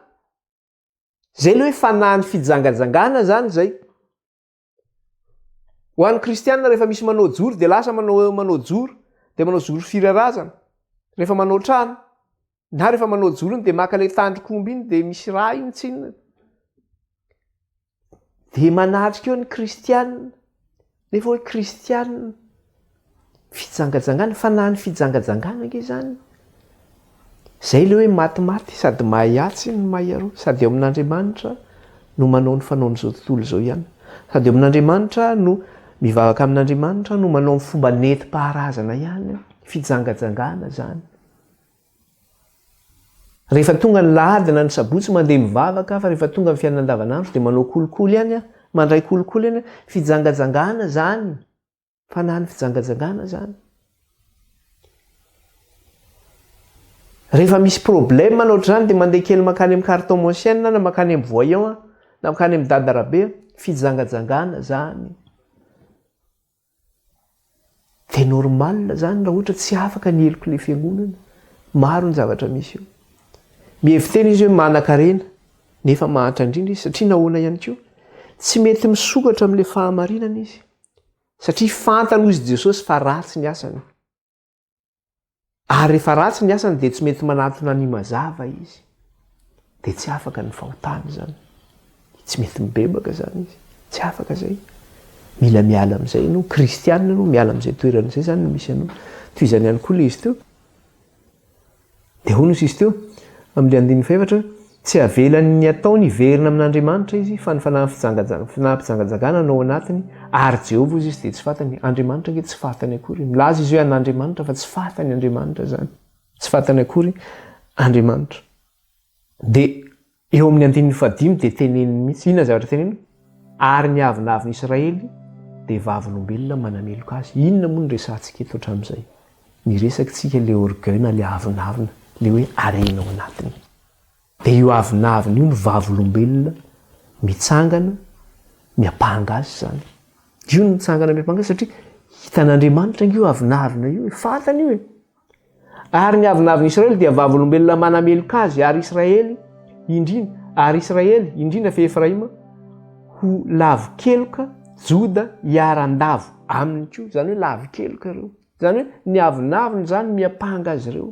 Zay le hoe fanahin'ny fijangajangana zany zay. Ho an'ny kristianina rehefa misy manao joro dia lasa manao manao joro dia manao joro firarazana. Rehefa manao trano na rehefa manao joro iny dia maka ilay tandrok'omby iny dia misy rà iny tsinona. Dia manatrika eo ny kristianina nefa hoe kristianina. Fijangajangana, fanahin'ny fijangajangana ange izany. Izay ilay hoe matimaty sady mahay atsy no mahay aroa, sady eo amin'Andriamanitra no manao ny fanaon'izao tontolo izao ihany. Sady eo amin'Andriamanitra no mivavaka amin'Andriamanitra no manao ny fomba nentim-paharazana ihany. Fijangajangana izany. Rehefa tonga ny lahady na ny sabotsy mandeha mivavaka fa rehefa tonga ny fiainana andavanandro dia manao kolikoly ihany aho, mandray kolikoly ihany aho. Fijangajangana izany. Fanahin'ny fijangajangana zany. Rehefa misy problème na ohatr'izany dia mandeha kely mankany amin'ny carton ancienne na mankany amin'ny voyant na mankany amin'ny dada rabe, fijangajangana zany. Dia normal zany raha ohatra tsy afaka ny helok'ilay fiangonana. Maro ny zavatra misy eo. Mihevi-tena izy hoe manan-karena nefa mahantra indrindra izy satria nahoana ihany koa? Tsy mety misokatra amin'ilay fahamarinana izy. Satria fantany hozy Jesosy fa ratsy ny asany. Ary rehefa ratsy ny asany dia tsy mety manatona ny mazava izy. Dia tsy afaka ny fahotany izany. Tsy mety mibebaka izany izy. Tsy afaka izay. Mila miala amin'izay ianao. Kristianina ianao, miala amin'izay toerana izay izany no misy anao. Toy izany ihany koa ilay izy teo. Dia hoy ny sisa teo, amin'ilay andininy fahefatra, Tsy avelany ny ataony hiverina amin'Andriamanitra izy, fa ny fanahin'ny fijangajanga, fanahy-mpijangajangana no ao anatiny, ary Jehovah, hozy izy, dia tsy fantany. Andriamanitra ange tsy fantany akory. Milaza izy hoe an'Andriamanitra, fa tsy fantany Andriamanitra izany. Tsy fantany akory Andriamanitra. Dia Eo amin'ny andininy fahadimy dia teneniny mihitsy, inona ny zavatra teneniny? Ary ny avonavon'i Israely dia vavolombelona manameloka azy. Inona moa no resahantsika eto hatramin'izay? Niresaka isika ilay orgueil na ilay avonavona, ilay hoe harena ao anatiny. Dia io avonavona io no vavolombelona mitsangana miampanga azy izany. Io no mitsangana miampanga azy satria hitan'Andriamanitra ange io avonavona io e, fantany io e. Ary ny avonavon'i Israely dia vavolombelona manameloka azy, ary Israely indrindra, ary Israely, indrindra fa Efraima, ho lavo-keloka, Joda hiara-handavo. aminy koa, izany hoe lavin-keloka ireo. Izany hoe ny avonavona izany miampanga azy ireo.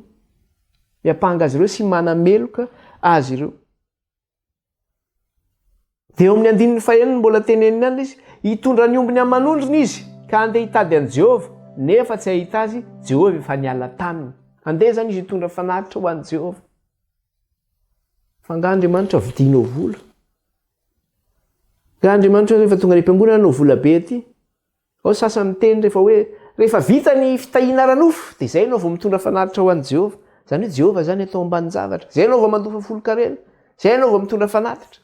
Miampanga azy ireo sy manameloka azy ireo. Dia eo amin'ny andininy fahenina mbola teneniny ihany izy, hitondra ny ombiny aman'ondriny izy ka handeha hitady an'i Jehovah, nefa tsy hahita azy, Jehovah efa niala taminy. Handeha izany izy hitondra fanatitra ho an'i Jehovah. Fa angaha Andriamanitra vidianao vola? Angaha Andriamanitra rehefa tonga any am-piangonana hanao vola be aty? Ao sasany miteny rehefa hoe rehefa vita ny fitahiana ara-nofo dia izay ianao vao mitondra fanatitra ho an'i Jehovah. Izany hoe Jehovah izany atao ambanin-javatra. Izay ianao vao mandofa folon-karena. Izay ianao vao mitondra fanatitra.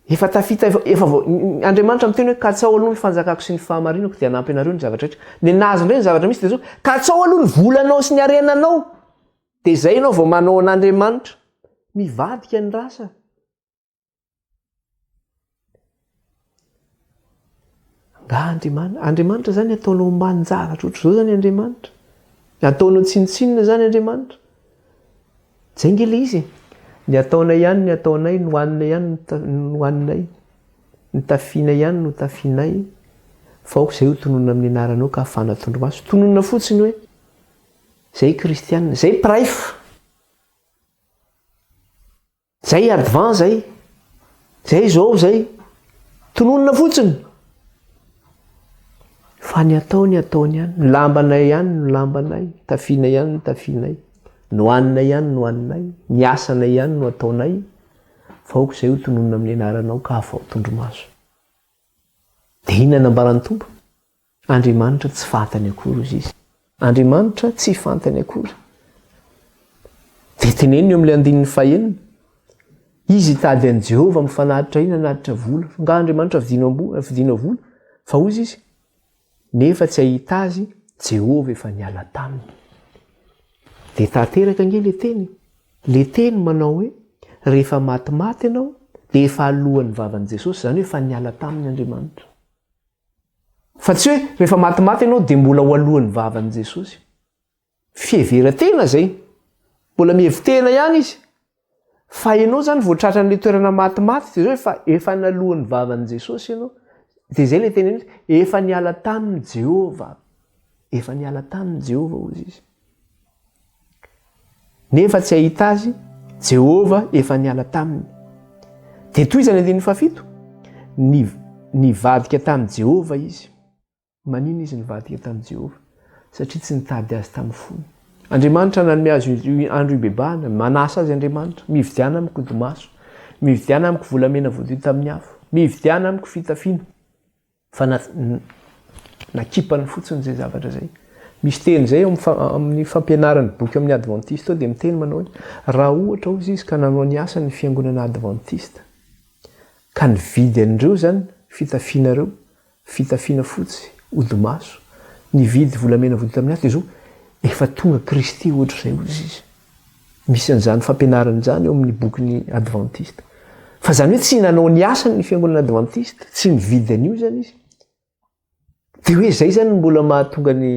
Efa tafita efa, efa vao Andriamanitra miteny hoe katsao aloha ny fanjakako sy ny fahamarinako dia hanampy anareo ny zavatra rehetra. Ny nazy indray ny zavatra misy dia zao katsao aloha ny volanao sy ny harenanao dia izay ianao vao manao an'Andriamanitra. Mivadika ny rasa. Angaha Andriamanitra, Andriamanitra zany ataonao ambanin-javatra ohatr'izao zany Andriamanitra? Ataonao tsinontsinona zany Andriamanitra? Zay nge le izy e. Ny ataonay ihany ny ataonay, ny hohaninay ihany ny hohaninay, ny tafianay ihany no tafianay, fa aoka izay ho tononina amin'ny anaranao ka hafana tondromaso. Tononina fotsiny hoe, zay kristianina, zay mpiray fa. Zay advent zay, zay zao zay, tononina fotsiny. Fa ny atao ny ataony ihany, ny lambanay ihany no lambanay, ny tafianay ihany no tafianay, ny hohaninay ihany no hohaninay, ny asanay ihany no ataonay, fa aoka izay ho tononina amin'ny anaranao ka hafao tondromaso. Dia inona nambaran'ny Tompo? Andriamanitra tsy fantany akory hozy izy. Andriamanitra tsy fantany akory. Dia teneniny eo amin'ilay andininy fahenina. Izy hitady an'i Jehovah amin'ny fanatitra inona anatitra vola. Fa nga Andriamanitra vidinao ambo- vidinao vola? Fa hozy izy, nefa tsy hahita azy, Jehovah efa niala taminy. Dia tanteraka ange ilay teny. Ilay teny manao hoe, rehefa matimaty ianao, dia efa alohan'ny vavan'i Jesosy, izany hoe efa niala taminy Andriamanitra. Fa tsy hoe rehefa matimaty ianao dia mbola ho alohan'ny vavan'i Jesosy. Fiheveran-tena izay. Mbola mihevi-tena ihany izy. Fa ianao izany vao tratran'ilay toerana matimaty dia izao efa efa naloan'ny vavan'i Jesosy ianao. Dia izay ilay teneniny hoe efa niala taminy Jehovah. Efa niala taminy Jehovah hozy izy. Nefa tsy hahita azy, Jehovah efa niala taminy. Dia tohizany andininy fahafito, ny nivadika tamin'i Jehovah izy. Maninona izy nivadika tamin'i Jehovah? Satria tsy nitady azy tamin'ny fony. Andriamanitra nanome azy andro hibebahana, manasa azy Andriamanitra, mividiana amiko hodimaso, mividiana amiko volamena voadio tamin'ny afo, mividiana amiko fitafiana. Fa na nakipany fotsiny izay zavatra izay. Misy teny izay ao amin'ny fampianaran'ny boky amin'ny advantista ao dia miteny manao hoe raha ohatra hozy izy ka nanao ny asany ny fiangonana advantista ka nividy an'ireo izany fitafiana ireo, fitafiana fotsy, hodimaso, nividy volamena vody tamin'ny afo dia izao efa tonga Kristy ohatr'izay hozy izy. Misy an'izany fampianarana izany ao amin'ny bokin'ny Advantista. Fa izany hoe tsy nanao ny asany ny fiangonana Advantista, tsy nividy an'io izany izy. Dia hoe izay izany no mbola mahatonga ny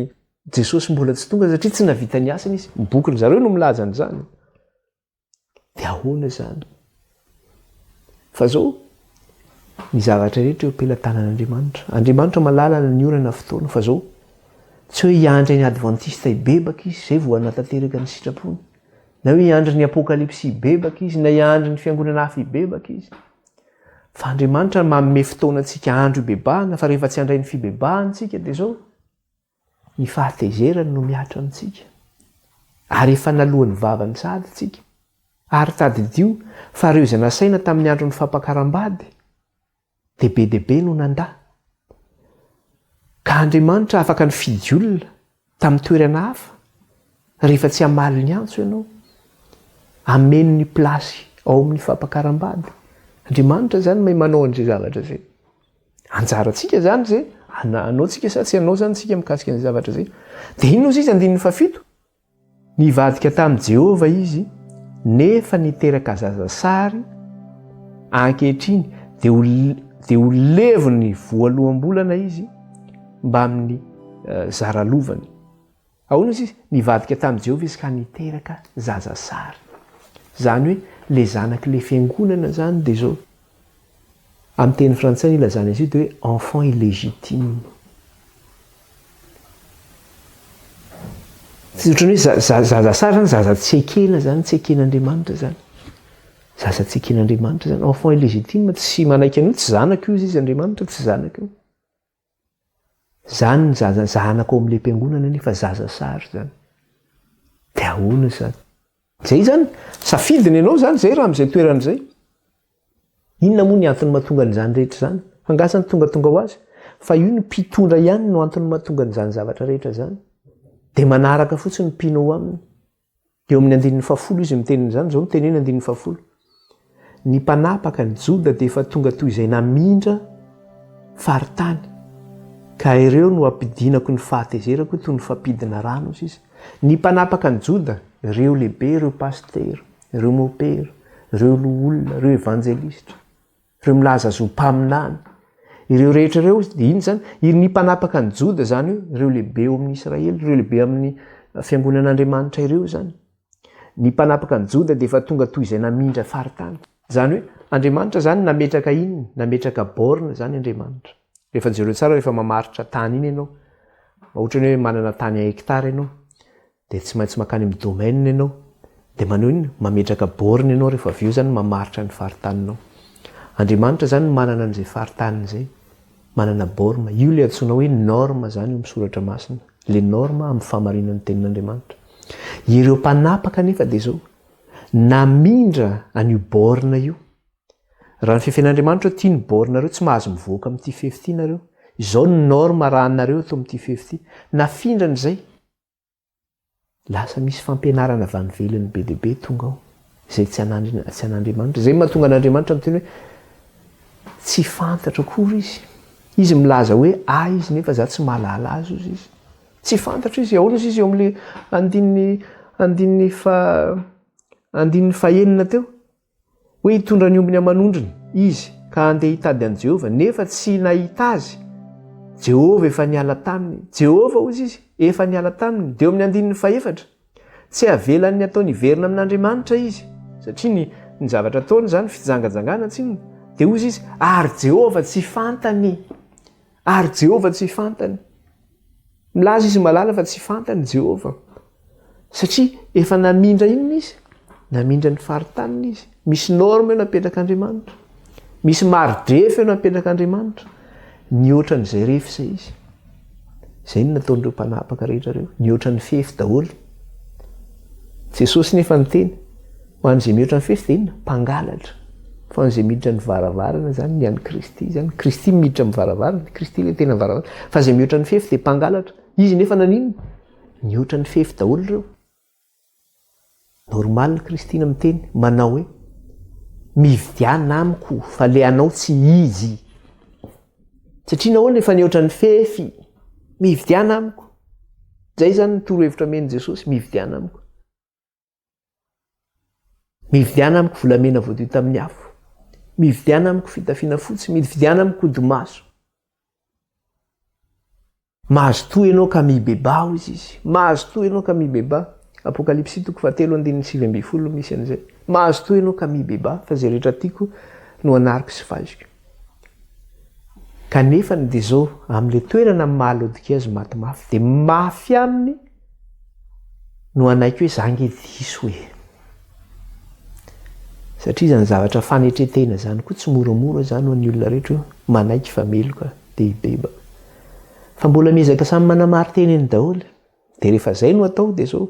Jesosy mbola tsy tonga satria tsy nahavita ny asany izy. Ny bokin-dry zareo no milaza an'izany. Dia ahoana izany? Fa izao, ny zavatra rehetra eo am-pelatanan'Andriamanitra. Andriamanitra mahalala na ny ora na fotoana, fa izao, tsy hoe hiandry ny Advantista hibebaka izy, izay vao hanatanteraka ny sitrapony. Na hoe hiandry ny Apokalypsy hibebaka izy, na hiandry ny fiangonana hafa hibebaka izy. Fa Andriamanitra manome fotoana antsika andro hibebahana, fa rehefa tsy handray ny fibebahana isika dia izao, Ny fahatezerany no mihatra amintsika, ary efa naloan'ny vavany sahady isika. Ary tadidio fa ireo izay nasaina tamin'ny andron'ny fampakaram-bady dia be dia be no nandà. Ka Andriamanitra afaka nifidy olona tamin'ny toerana hafa rehefa tsy hamaly ny antso ianao. Hameno ny plasy ao amin'ny fampakaram-bady. Andriamanitra izany mahay manao an'izay zavatra izay. Anjarantsika izany izay, hanao tsika sa tsy hanao izany tsika mikasika an'izay zavatra izay. Dia inona ozy izy andininy fahafito? Nivadika tamin'i Jehovah izy, nefa niteraka zaza sary, ankehitriny dia ho dia ho levon'ny voaloham-bolana izy mbamin'ny eh, zaralovany. Ahoana ozy izy? Nivadika tamin'i Jehovah izy ka niteraka zaza sary. Izany hoe le zanak'le fiangonana izany dia izao. Amin'ny teny frantsay ny ilazana izy io dia hoe enfant illégitime. Tsy ohatran'ny hoe zaza sary zany, zaza tsy ekena zany, tsy eken'Andriamanitra zany. Zaza tsy eken'Andriamanitra zany, enfant illégitime, tsy manaiky an'io, tsy zanako io izy Andriamanitra, tsy zanako io. Zany ny zaza zanako ao amin'ilay mpiangonana nefa zaza sary zany. Dia ahoana zany? Zay zany, safidiny ianao zany zay raha amin'izay toerana izay. Inona moa ny antony mahatonga an'izany rehetra izany? Fa angaha zany tongatonga ho azy? Fa io ny mpitondra ihany no antony mahatonga an'izany zavatra rehetra izany. Dia manaraka fotsiny ny mpino ao aminy. Eo amin'ny andininy fahafolo izy miteny an'izany, izao no teneny andininy fahafolo. Ny mpanapaka ny Joda dia efa tonga toy izay namindra faritany, ka ireo no hampidinako ny fahatezerako toy ny fampidina rano, hoy izy. Ny mpanapaka ny Joda, ireo lehibe, ireo pasitera, ireo mopera, ireo loholona, ireo evanjelistra, ireo milaza azy ho mpaminany, ireo rehetra ireo dia iny izany, iry ny mpanapaka ny Joda izany hoe ireo lehibe eo amin'ny Israely, ireo lehibe amin'ny fiangonan'Andriamanitra ireo izany. Ny mpanapaka ny Joda dia efa tonga toy izay namindra faritany. Izany hoe Andriamanitra izany nametraka inona? Nametraka borne izany Andriamanitra. Rehefa jereo tsara rehefa mamaritra tany iny ianao, ohatra ny hoe manana tany un hectare ianao, Dia tsy maintsy mankany amin'ny domaine ianao. Dia manao inona? Mametraka borne ianao rehefa avy eo izany mamaritra ny faritaninao. Andriamanitra izany no manana an'izay faritaniny izay. Manana borne. Io ilay antsoina hoe norme izany eo amin'ny soratra masina. Ilay norme amin'ny fahamarinan'ny tenin'Andriamanitra. Ireo mpanapaka anefa dia izao, namindra an'io borne io. Raha ny fefen'Andriamanitra hoe ity ny borne-nareo, tsy mahazo mivoaka amin'ity fefy ity nareo. Izao ny norme arahanareo eto amin'ity fefy ity. Nafindrany izay. Lasa misy fampianarana avy any ivelany be dia be tonga ao, izay tsy an'Andri- tsy an'Andriamanitra. Izay no mahatonga an'Andriamanitra miteny hoe tsy fantatro akory izy. Izy milaza hoe ahy izy nefa za tsy mahalala azy hozy izy. Tsy fantatro izy, ahoana hozy izy eo amin'ilay andininy andininy fa andininy fahenina teo. Hoe hitondra ny ombiny aman'ondriny izy ka handeha hitady an'i Jehovah, nefa tsy nahita azy. Jehovah efa niala taminy. Jehovah, hozy izy, efa niala taminy. Dia eo amin'ny andininy fahefatra, tsy avelan'ny ataony hiverina amin'Andriamanitra izy, satria ny, ny zavatra ataony izany fijangajangana tsinona. Dia hozy izy, ary Jehovah tsy fantany. Ary Jehovah tsy fantany. Milaza izy malala fa tsy fantany Jehovah. Satria efa namindra inona izy? Namindra ny faritaniny izy. Misy norme eo napetrak'Andriamanitra. Misy mari-drefy eo napetrak'Andriamanitra. Nihoatra an'izay refy izay izy. Izay no nataon'ireo mpanapaka rehetra ireo. Nihoatra ny fefy daholo. Jesosy nefa niteny, ho an'izay mihoatra ny fefy dia inona? Mpangalatra. Fa ho an'izay miditra ny varavarana izany, ny an'i Kristy izany. Kristy miditra amin'ny varavarana, Kristy ilay tena varavarana. Fa izay mihoatra ny fefy dia mpangalatra. Izy nefa naninona? Nihoatra ny fefy daholo ireo. Normal Christine miteny, manao hoe, mividiana amiko fa le anao tsy izy. Satria nahoana efa nihoatra ny fefy? Mividiana amiko. Zay zany ny torohevitra omen'i Jesosy, mividiana amiko. Mividiana amiko volamena voadio tamin'ny afo. Mividiana amiko fitafiana fotsy, mividiana amiko hodimaso. Mazotoa ianao ka mibebaha, hoy izy. Mazotoa ianao ka mibebaha. Apokalypsy toko fahatelo andininy 19 no misy an'izay. Mazotoa ianao ka mibebaha, fa izay rehetra tiako no anariko sy faiziko. Kanefa ny dia izao, amin'ilay toerana amin'ny maha Laodikia azy maty mafy, dia mafy aminy no hanaiky hoe za nge diso e. Satria izany zavatra fanetren-tena izany koa tsy moramora izany ho an'ny olona rehetra hoe manaiky fa meloka dia hibebaka. Fa mbola miezaka samy manamari-tena eny daholo. Dia rehefa izay no atao dia izao,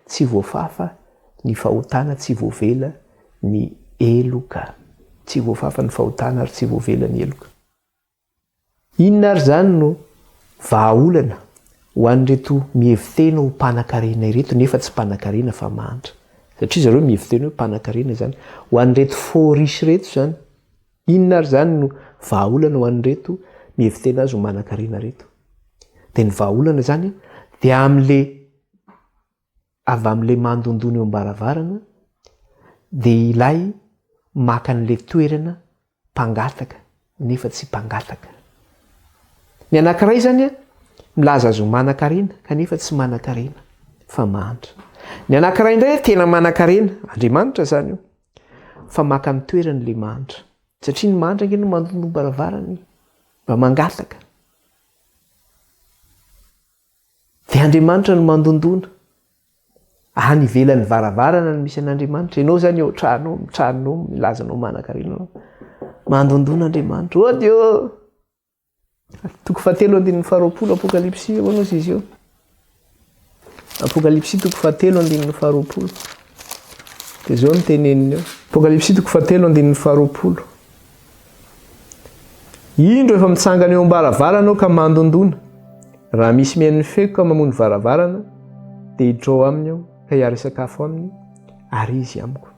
tsy voafafa ny fahotana, tsy voavela ny heloka. Tsy voafafa ny fahotana ary tsy voavela ny heloka. Inona ary izany no vahaolana ho an'ireto mihevi-tena ho mpanan-karena ireto nefa tsy mpanan-karena fa mahantra? Satria zareo mihevi-tena hoe mpanan-karena izany. Ho an'ireto faux riches ireto izany, inona ary izany no vahaolana ho an'ireto mihevi-tena azy ho manan-karena ireto? Dia ny vahaolana izany dia amin'le avy amin'ilay mandondona eo am-baravarana dia ilay maka an'ilay toerana mpangataka nefa tsy mpangataka. Ny anankiray izany an, milaza azy ho manan-karena kanefa tsy manan-karena fa mahantra. Ny anankiray indray tena manan-karena, Andriamanitra izany io, fa maka ny toerany ilay mahantra. Satria ny mahantra ange no mandondom-baravarana e. Mba mangataka. Dia Andriamanitra no mandondona. Any ivelan'ny varavarana no misy an'Andriamanitra. Ianao izany eo an-trano ao, mitranona ao, milaza anao manan-karena anao. Mandondona Andriamanitra. Ody ô! Toko fahatelo andininy faharoapolo Apokalypsy ahoana ozy izy io? Apokalypsy toko fahatelo andininy faharoapolo. Dia izao no teneniny eo. Apokalypsy toko fahatelo andininy faharoapolo. Indro efa mitsangana eo am-baravarana aho ka mandondona. Raha misy mihaino ny feoko ka mamono varavarana, dia hiditra ao aminy aho ka hiara-hisakafo aminy, ary izy amiko.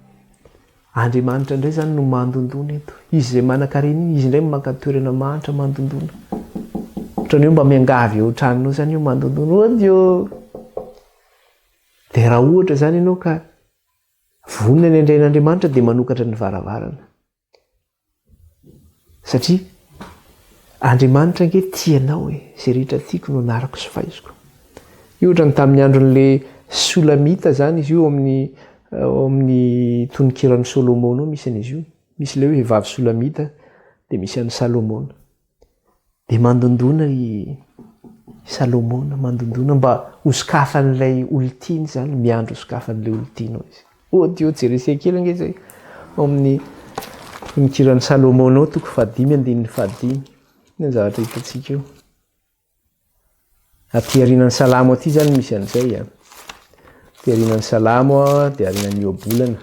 Andriamanitra indray izany no mandondona eto. Izy izay manan-karena iny, izy indray no maka toerana mahantra mandondona. Ohatran'ny hoe mba miangavy eo an-tranonao izany io mandondona, ody ô! Dia raha ohatra izany ianao ka vonona ny handray an'Andriamanitra dia manokatra ny varavarana. Satria Andriamanitra ange tia anao e, izay rehetra tiako no anarako sy faiziko. Io ohatran'ny tamin'ny andron'le Solamita zany izy io amin'ny ao amin'ny tononkiran'i Solomona ao misy an'izy io. Misy ilay hoe vehivavy Solamita dia misy an'i Salomona. Dia mandondona i Salomona, mandondona mba hosokafan'ilay olon-tiany izany, miandry hosokafan'ilay olon-tianao izy. Oh Dieu, jeresia kely ange izay ao amin'ny tononkiran'i Salomona ao, toko fahadimy andininy fahadimy. Inona ny zavatra hitantsika eo? Aty aorianan'ny Salamo aty izany misy an'izay a. Aty aorianan'ny Salamo dia aorianan'ny Ohabolana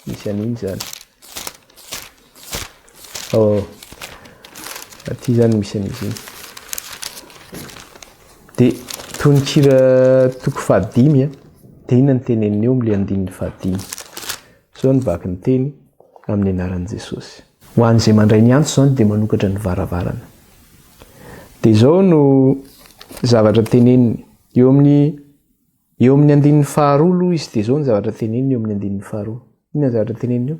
misy an'iny izany. Oh. Aty izany misy an'izy iny. Dia tononkira toko fahadimy a. Dia inona ny teneniny eo amin'ilay andininy fahadimy? Izao ny vaky ny teny amin'ny anaran'i Jesosy. Ho an'izay mandray ny antso izany dia manokatra ny varavarana. Dia izao no zavatra teneniny. Eo amin'ny eo amin'ny andininy faharoa aloha izy dia izao ny zavatra teneniny eo amin'ny andininy faharoa. Inona ny zavatra teneniny eo?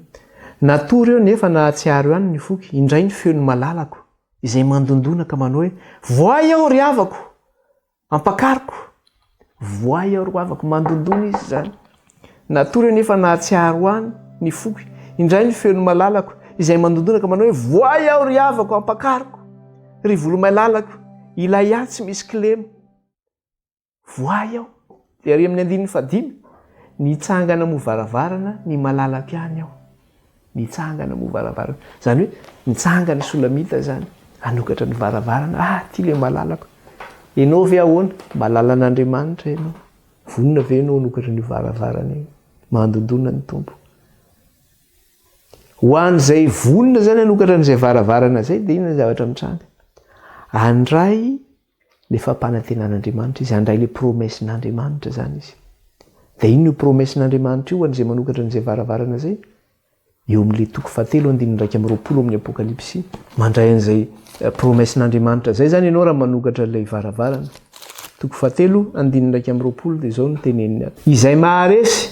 Natory eo nefa nahatsiaro ihany ny foko, indray ny feon'ny malalako, izay mandondona ka manao hoe, Voay aho ry havako! Ampakariko! Voay aho ry havako! Mandondona izy izany. Natory aho nefa nahatsiaro ahy ny foko, indray ny feon'ny malalako, izay mandondona ka manao hoe, Voay aho ry havako! Ampakariko! Ry voromailala,ko ilay ahy tsy misy kilema. Voay aho. Dia ary amin'ny andininy fahadimy, nitsangana moa varavarana ny malalako ihany aho. Nitsangana moa varavarana. Izany hoe nitsangana i Solamita izany, hanokatra ny varavarana. Ah, ity ilay malalako. Ianao ve ahoana? Malalan'Andriamanitra ianao. Vonona ve ianao hanokatra an'io varavarana io? Mandondona ny Tompo. Ho an'izay vonona izany hanokatra an'izay varavarana izay dia inona ny zavatra mitranga? Handray le fampanantenan'Andriamanitra izy, handray le promesse-n'Andriamanitra izany izy. Dia inona io promesse-n'Andriamanitra io ho an'izay manokatra an'izay varavarana izay? Eo amin'ilay toko fahatelo andininy 21 amin'ny Apokalypsy. Mandray an'izay eh, promesse-n'Andriamanitra izay izany ianao raha manokatra ilay varavarana. Toko fahatelo andininy 21 dia izao no teneniny ato. Izay maharesy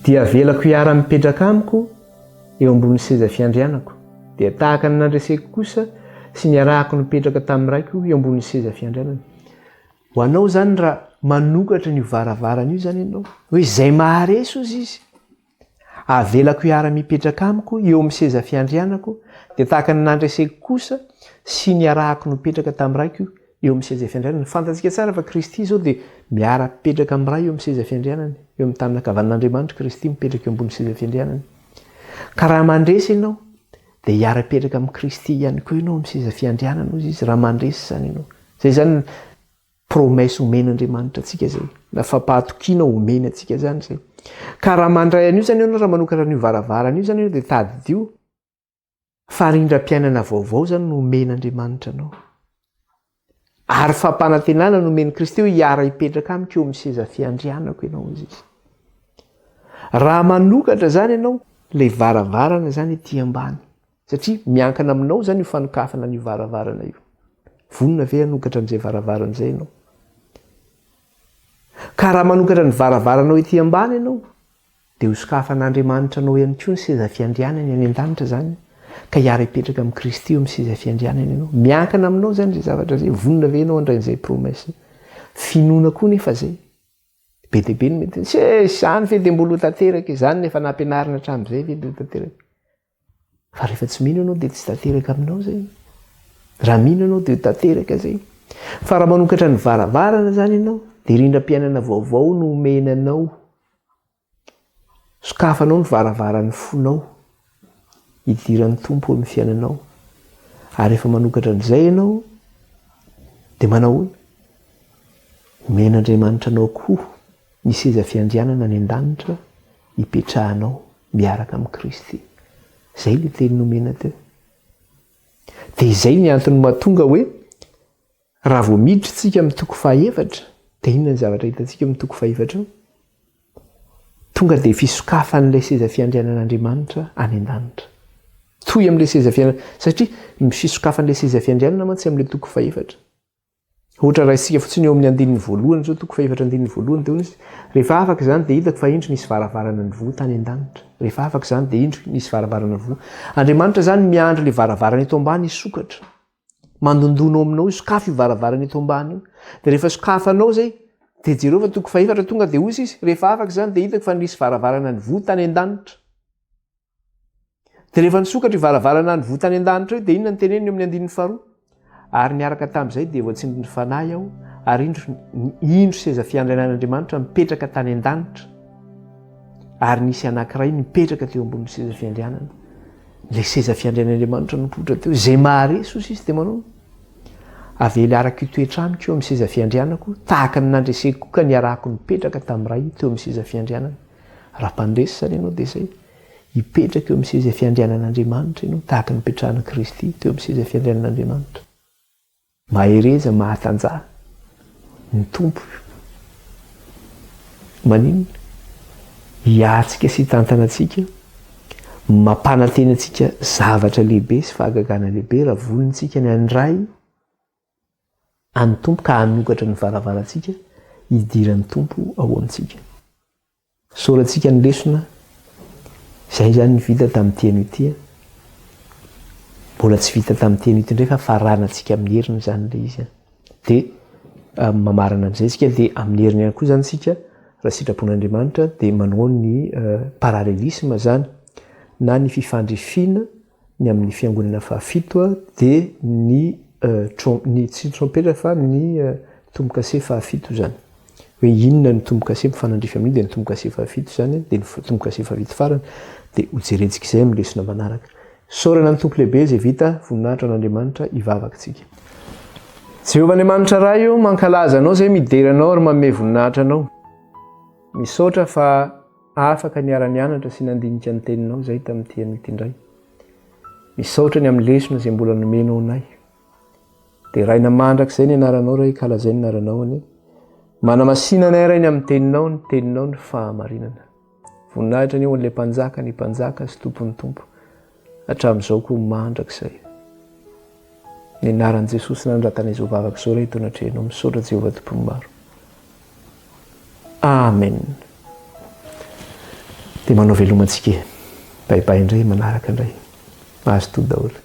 dia avelako hiara-mipetraka amiko eo ambonin'ny seza fiandrianako, dia tahaka ny nandreseko kosa sy niarahako nipetraka tamin'ny Raiko eo ambonin'ny seza fiandrianany. Ho anao izany raha manokatra an'io varavarana io izany ianao, hoe izay maharesy hozy izy, avelako hiara-mipetraka amiko eo amin'ny seza fiandrianako, dia tahaka ny nandreseko kosa sy niarahako nipetraka tamin'ny Raiko eo amin'ny seza fiandrianany. Fantatsika tsara fa Kristy izao dia miara-mipetraka amin'ny Ray eo amin'ny seza fiandrianany. Eo amin'ny tanana ankavanan'Andriamanitra Kristy mipetraka eo ambony seza fiandrianany. Ka raha mandresy ianao, dia hiara-mipetraka amin'i Kristy ihany koa ianao amin'ny seza fiandrianana, hoy izy, raha mandresy izany ianao. Izay izany ny promesse omen'Andriamanitra antsika izay, na fampahatokiana omeny antsika izany izay. Ka raha mandray an'io izany ianao, raha manokatra an'io varavarana io izany ianao, dia tadidio Fa rindram-piainana vaovao izany no omen'Andriamanitra anao. Ary fampanantenana nomen'i Kristy hoe hiara-hipetraka amiko eo amin'ny seza fiandrianako ianao, hoy izy. Raha manokatra izany ianao, ilay varavarana izany ety ambany. Satria miankina aminao izany io fanokafana an'io varavarana io. Vonona ve hanokatra an'izay varavarana izay ianao? Ka raha manokatra ny varavaranao ety ambany ianao, Dia hosokafan'Andriamanitra anao ihany koa ny seza fiandrianany any an-danitra izany, ka hiara-hipetraka amin'i Kristy eo amin'ny seza fiandrianany ianao. Miankina aminao izany izay zavatra izay. Vonona ve ianao handray an'izay promesse? Finoana koa nefa izay. Be dia be ny mety hoe, izany ve dia mbola ho tanteraka, izany no efa nampianarina hatramin'izay ve dia ho tanteraka? Fa rehefa tsy mino ianao dia tsy tanteraka aminao izay. Raha mino ianao dia ho tanteraka izay. Fa raha manokatra ny varavarana izany ianao dia rindram-piainana vaovao no omena anao. Sokafanao ny varavaran'ny fonao hidiran'ny Tompo amin'ny fiainanao. Ary rehefa manokatra an'izay ianao dia manao ahoana? Omen'Andriamanitra anao koa ny seza fiandrianana any an-danitra hipetrahanao miaraka amin'i Kristy. Izay ilay teny nomena teo. Dia izay ny antony mahatonga hoe raha vao miditra isika amin'ny toko fahaefatra, dia inona ny zavatra hitantsika amin'ny toko fahefatra eo? Tonga dia fisokafan'ilay seza fiandrianan'Andriamanitra any an-danitra. Toy amin'ilay seza fiandrianana, satria ny fisokafan'ilay seza fiandrianana mantsy amin'ilay toko fahefatra. Ohatra raisintsika fotsiny eo amin'ny andininy voalohany izao, toko fahefatra andininy voalohany dia hoy izy, rehefa afaka izany dia hitako fa indro nisy varavarana nivoha tany an-danitra. Rehefa afaka izany dia indro nisy varavarana nivoha. Andriamanitra izany miandry ilay varavarana eto ambany hisokatra. Mandondona ao aminao, sokafy io varavarana eto ambany io. Dia rehefa sokafanao izay, dia jereo fa toko fahefatra tonga dia hoy izy, rehefa afaka izany dia hitako fa nisy varavarana nivoha tany an-danitra. Dia rehefa nisokatra io varavarana nivoha tany an-danitra io, dia inona no teneniny eo amin'ny andininy faharoa? Ary niaraka tamin'izay dia voatsindrin'ny Fanahy aho, ary indro, indro seza fiandrianan'Andriamanitra mipetraka tany an-danitra, ary nisy anankiray nipetraka teo ambonin'ny seza fiandrianana. Ilay seza fiandrianan'Andriamanitra nipoitra teo, izay maharesy hoy izy dia manao, avely araka io toetra amiko eo amin'ny seza fiandrianako, tahaka ny nandreseko koa ka niarahako nipetraka tamin'ny Ray teo amin'ny seza fiandrianana. Raha mpandresy izany ianao dia izay. Hipetraka eo amin'ny seza fiandrianan'Andriamanitra ianao, tahaka ny nipetrahan'i Kristy teo amin'ny seza fiandrianan'Andriamanitra. Mahereza, mahatanjaha ny Tompo. Maninona? Hiatsika sy hitantana antsika, mampanantena antsika zavatra lehibe sy fahagagana lehibe raha vonintsika ny handray an'ny Tompo ka hanokatra ny varavarantsika hidiran'ny Tompo ao amintsika. Soratsika ny lesona, izay izany ny vita tamin'ity anio ity an. Mbola tsy vita tamin'ity anio ity indray fa faranantsika amin'ny heriny izany ilay izy an. Dia mamarana amin'izay isika dia amin'ny heriny ihany koa izany isika raha sitrapon'Andriamanitra dia manao ny parallélisme izany na ny fifandrifiana ny amin'ny fiangonana fahafito dia ny ny tsy trompetra fa ny tombo-kase fahafito izany. Hoe inona ny tombo-kase mifanandrify amin'io dia ny tombo-kase fahafito izany dia ny tombo-kase fahafito farany dia hojerentsika izay amin'ny lesona manaraka. Isaorana ny Tompo lehibe izay vita, voninahitra an'Andriamanitra, hivavaka tsika. Jehovah Andriamanitra Ray o, mankalaza Anao izay, midera Anao ary manome voninahitra Anao. Misaotra fa Afaka niara-nianatra sy nandinika ny Teninao izahay tamin'ity anio ity indray. Misaotra ny amin'ny lesona izay mbola nomenao anay. Deraina mandrakizay ny anaranao Ray ka lazaina ny anaranao anie. Manamasina anay Ray ny amin'ny Teninao, ny Teninao ny fahamarinana. Voninahitra anie ho an'ilay Mpanjaka ny Mpanjaka sy Tompon'ny Tompo. Hatramin'izao koa mandrakizay. Ny anaran'i Jesosy nanondratana izao vavaka izao Ray eto anatrehanao. Misaotra Jehovah Tompon'ny maro. Amen. Dia manao veloma antsika e. Bye bye indray manaraka indray. Mazotoa daholo.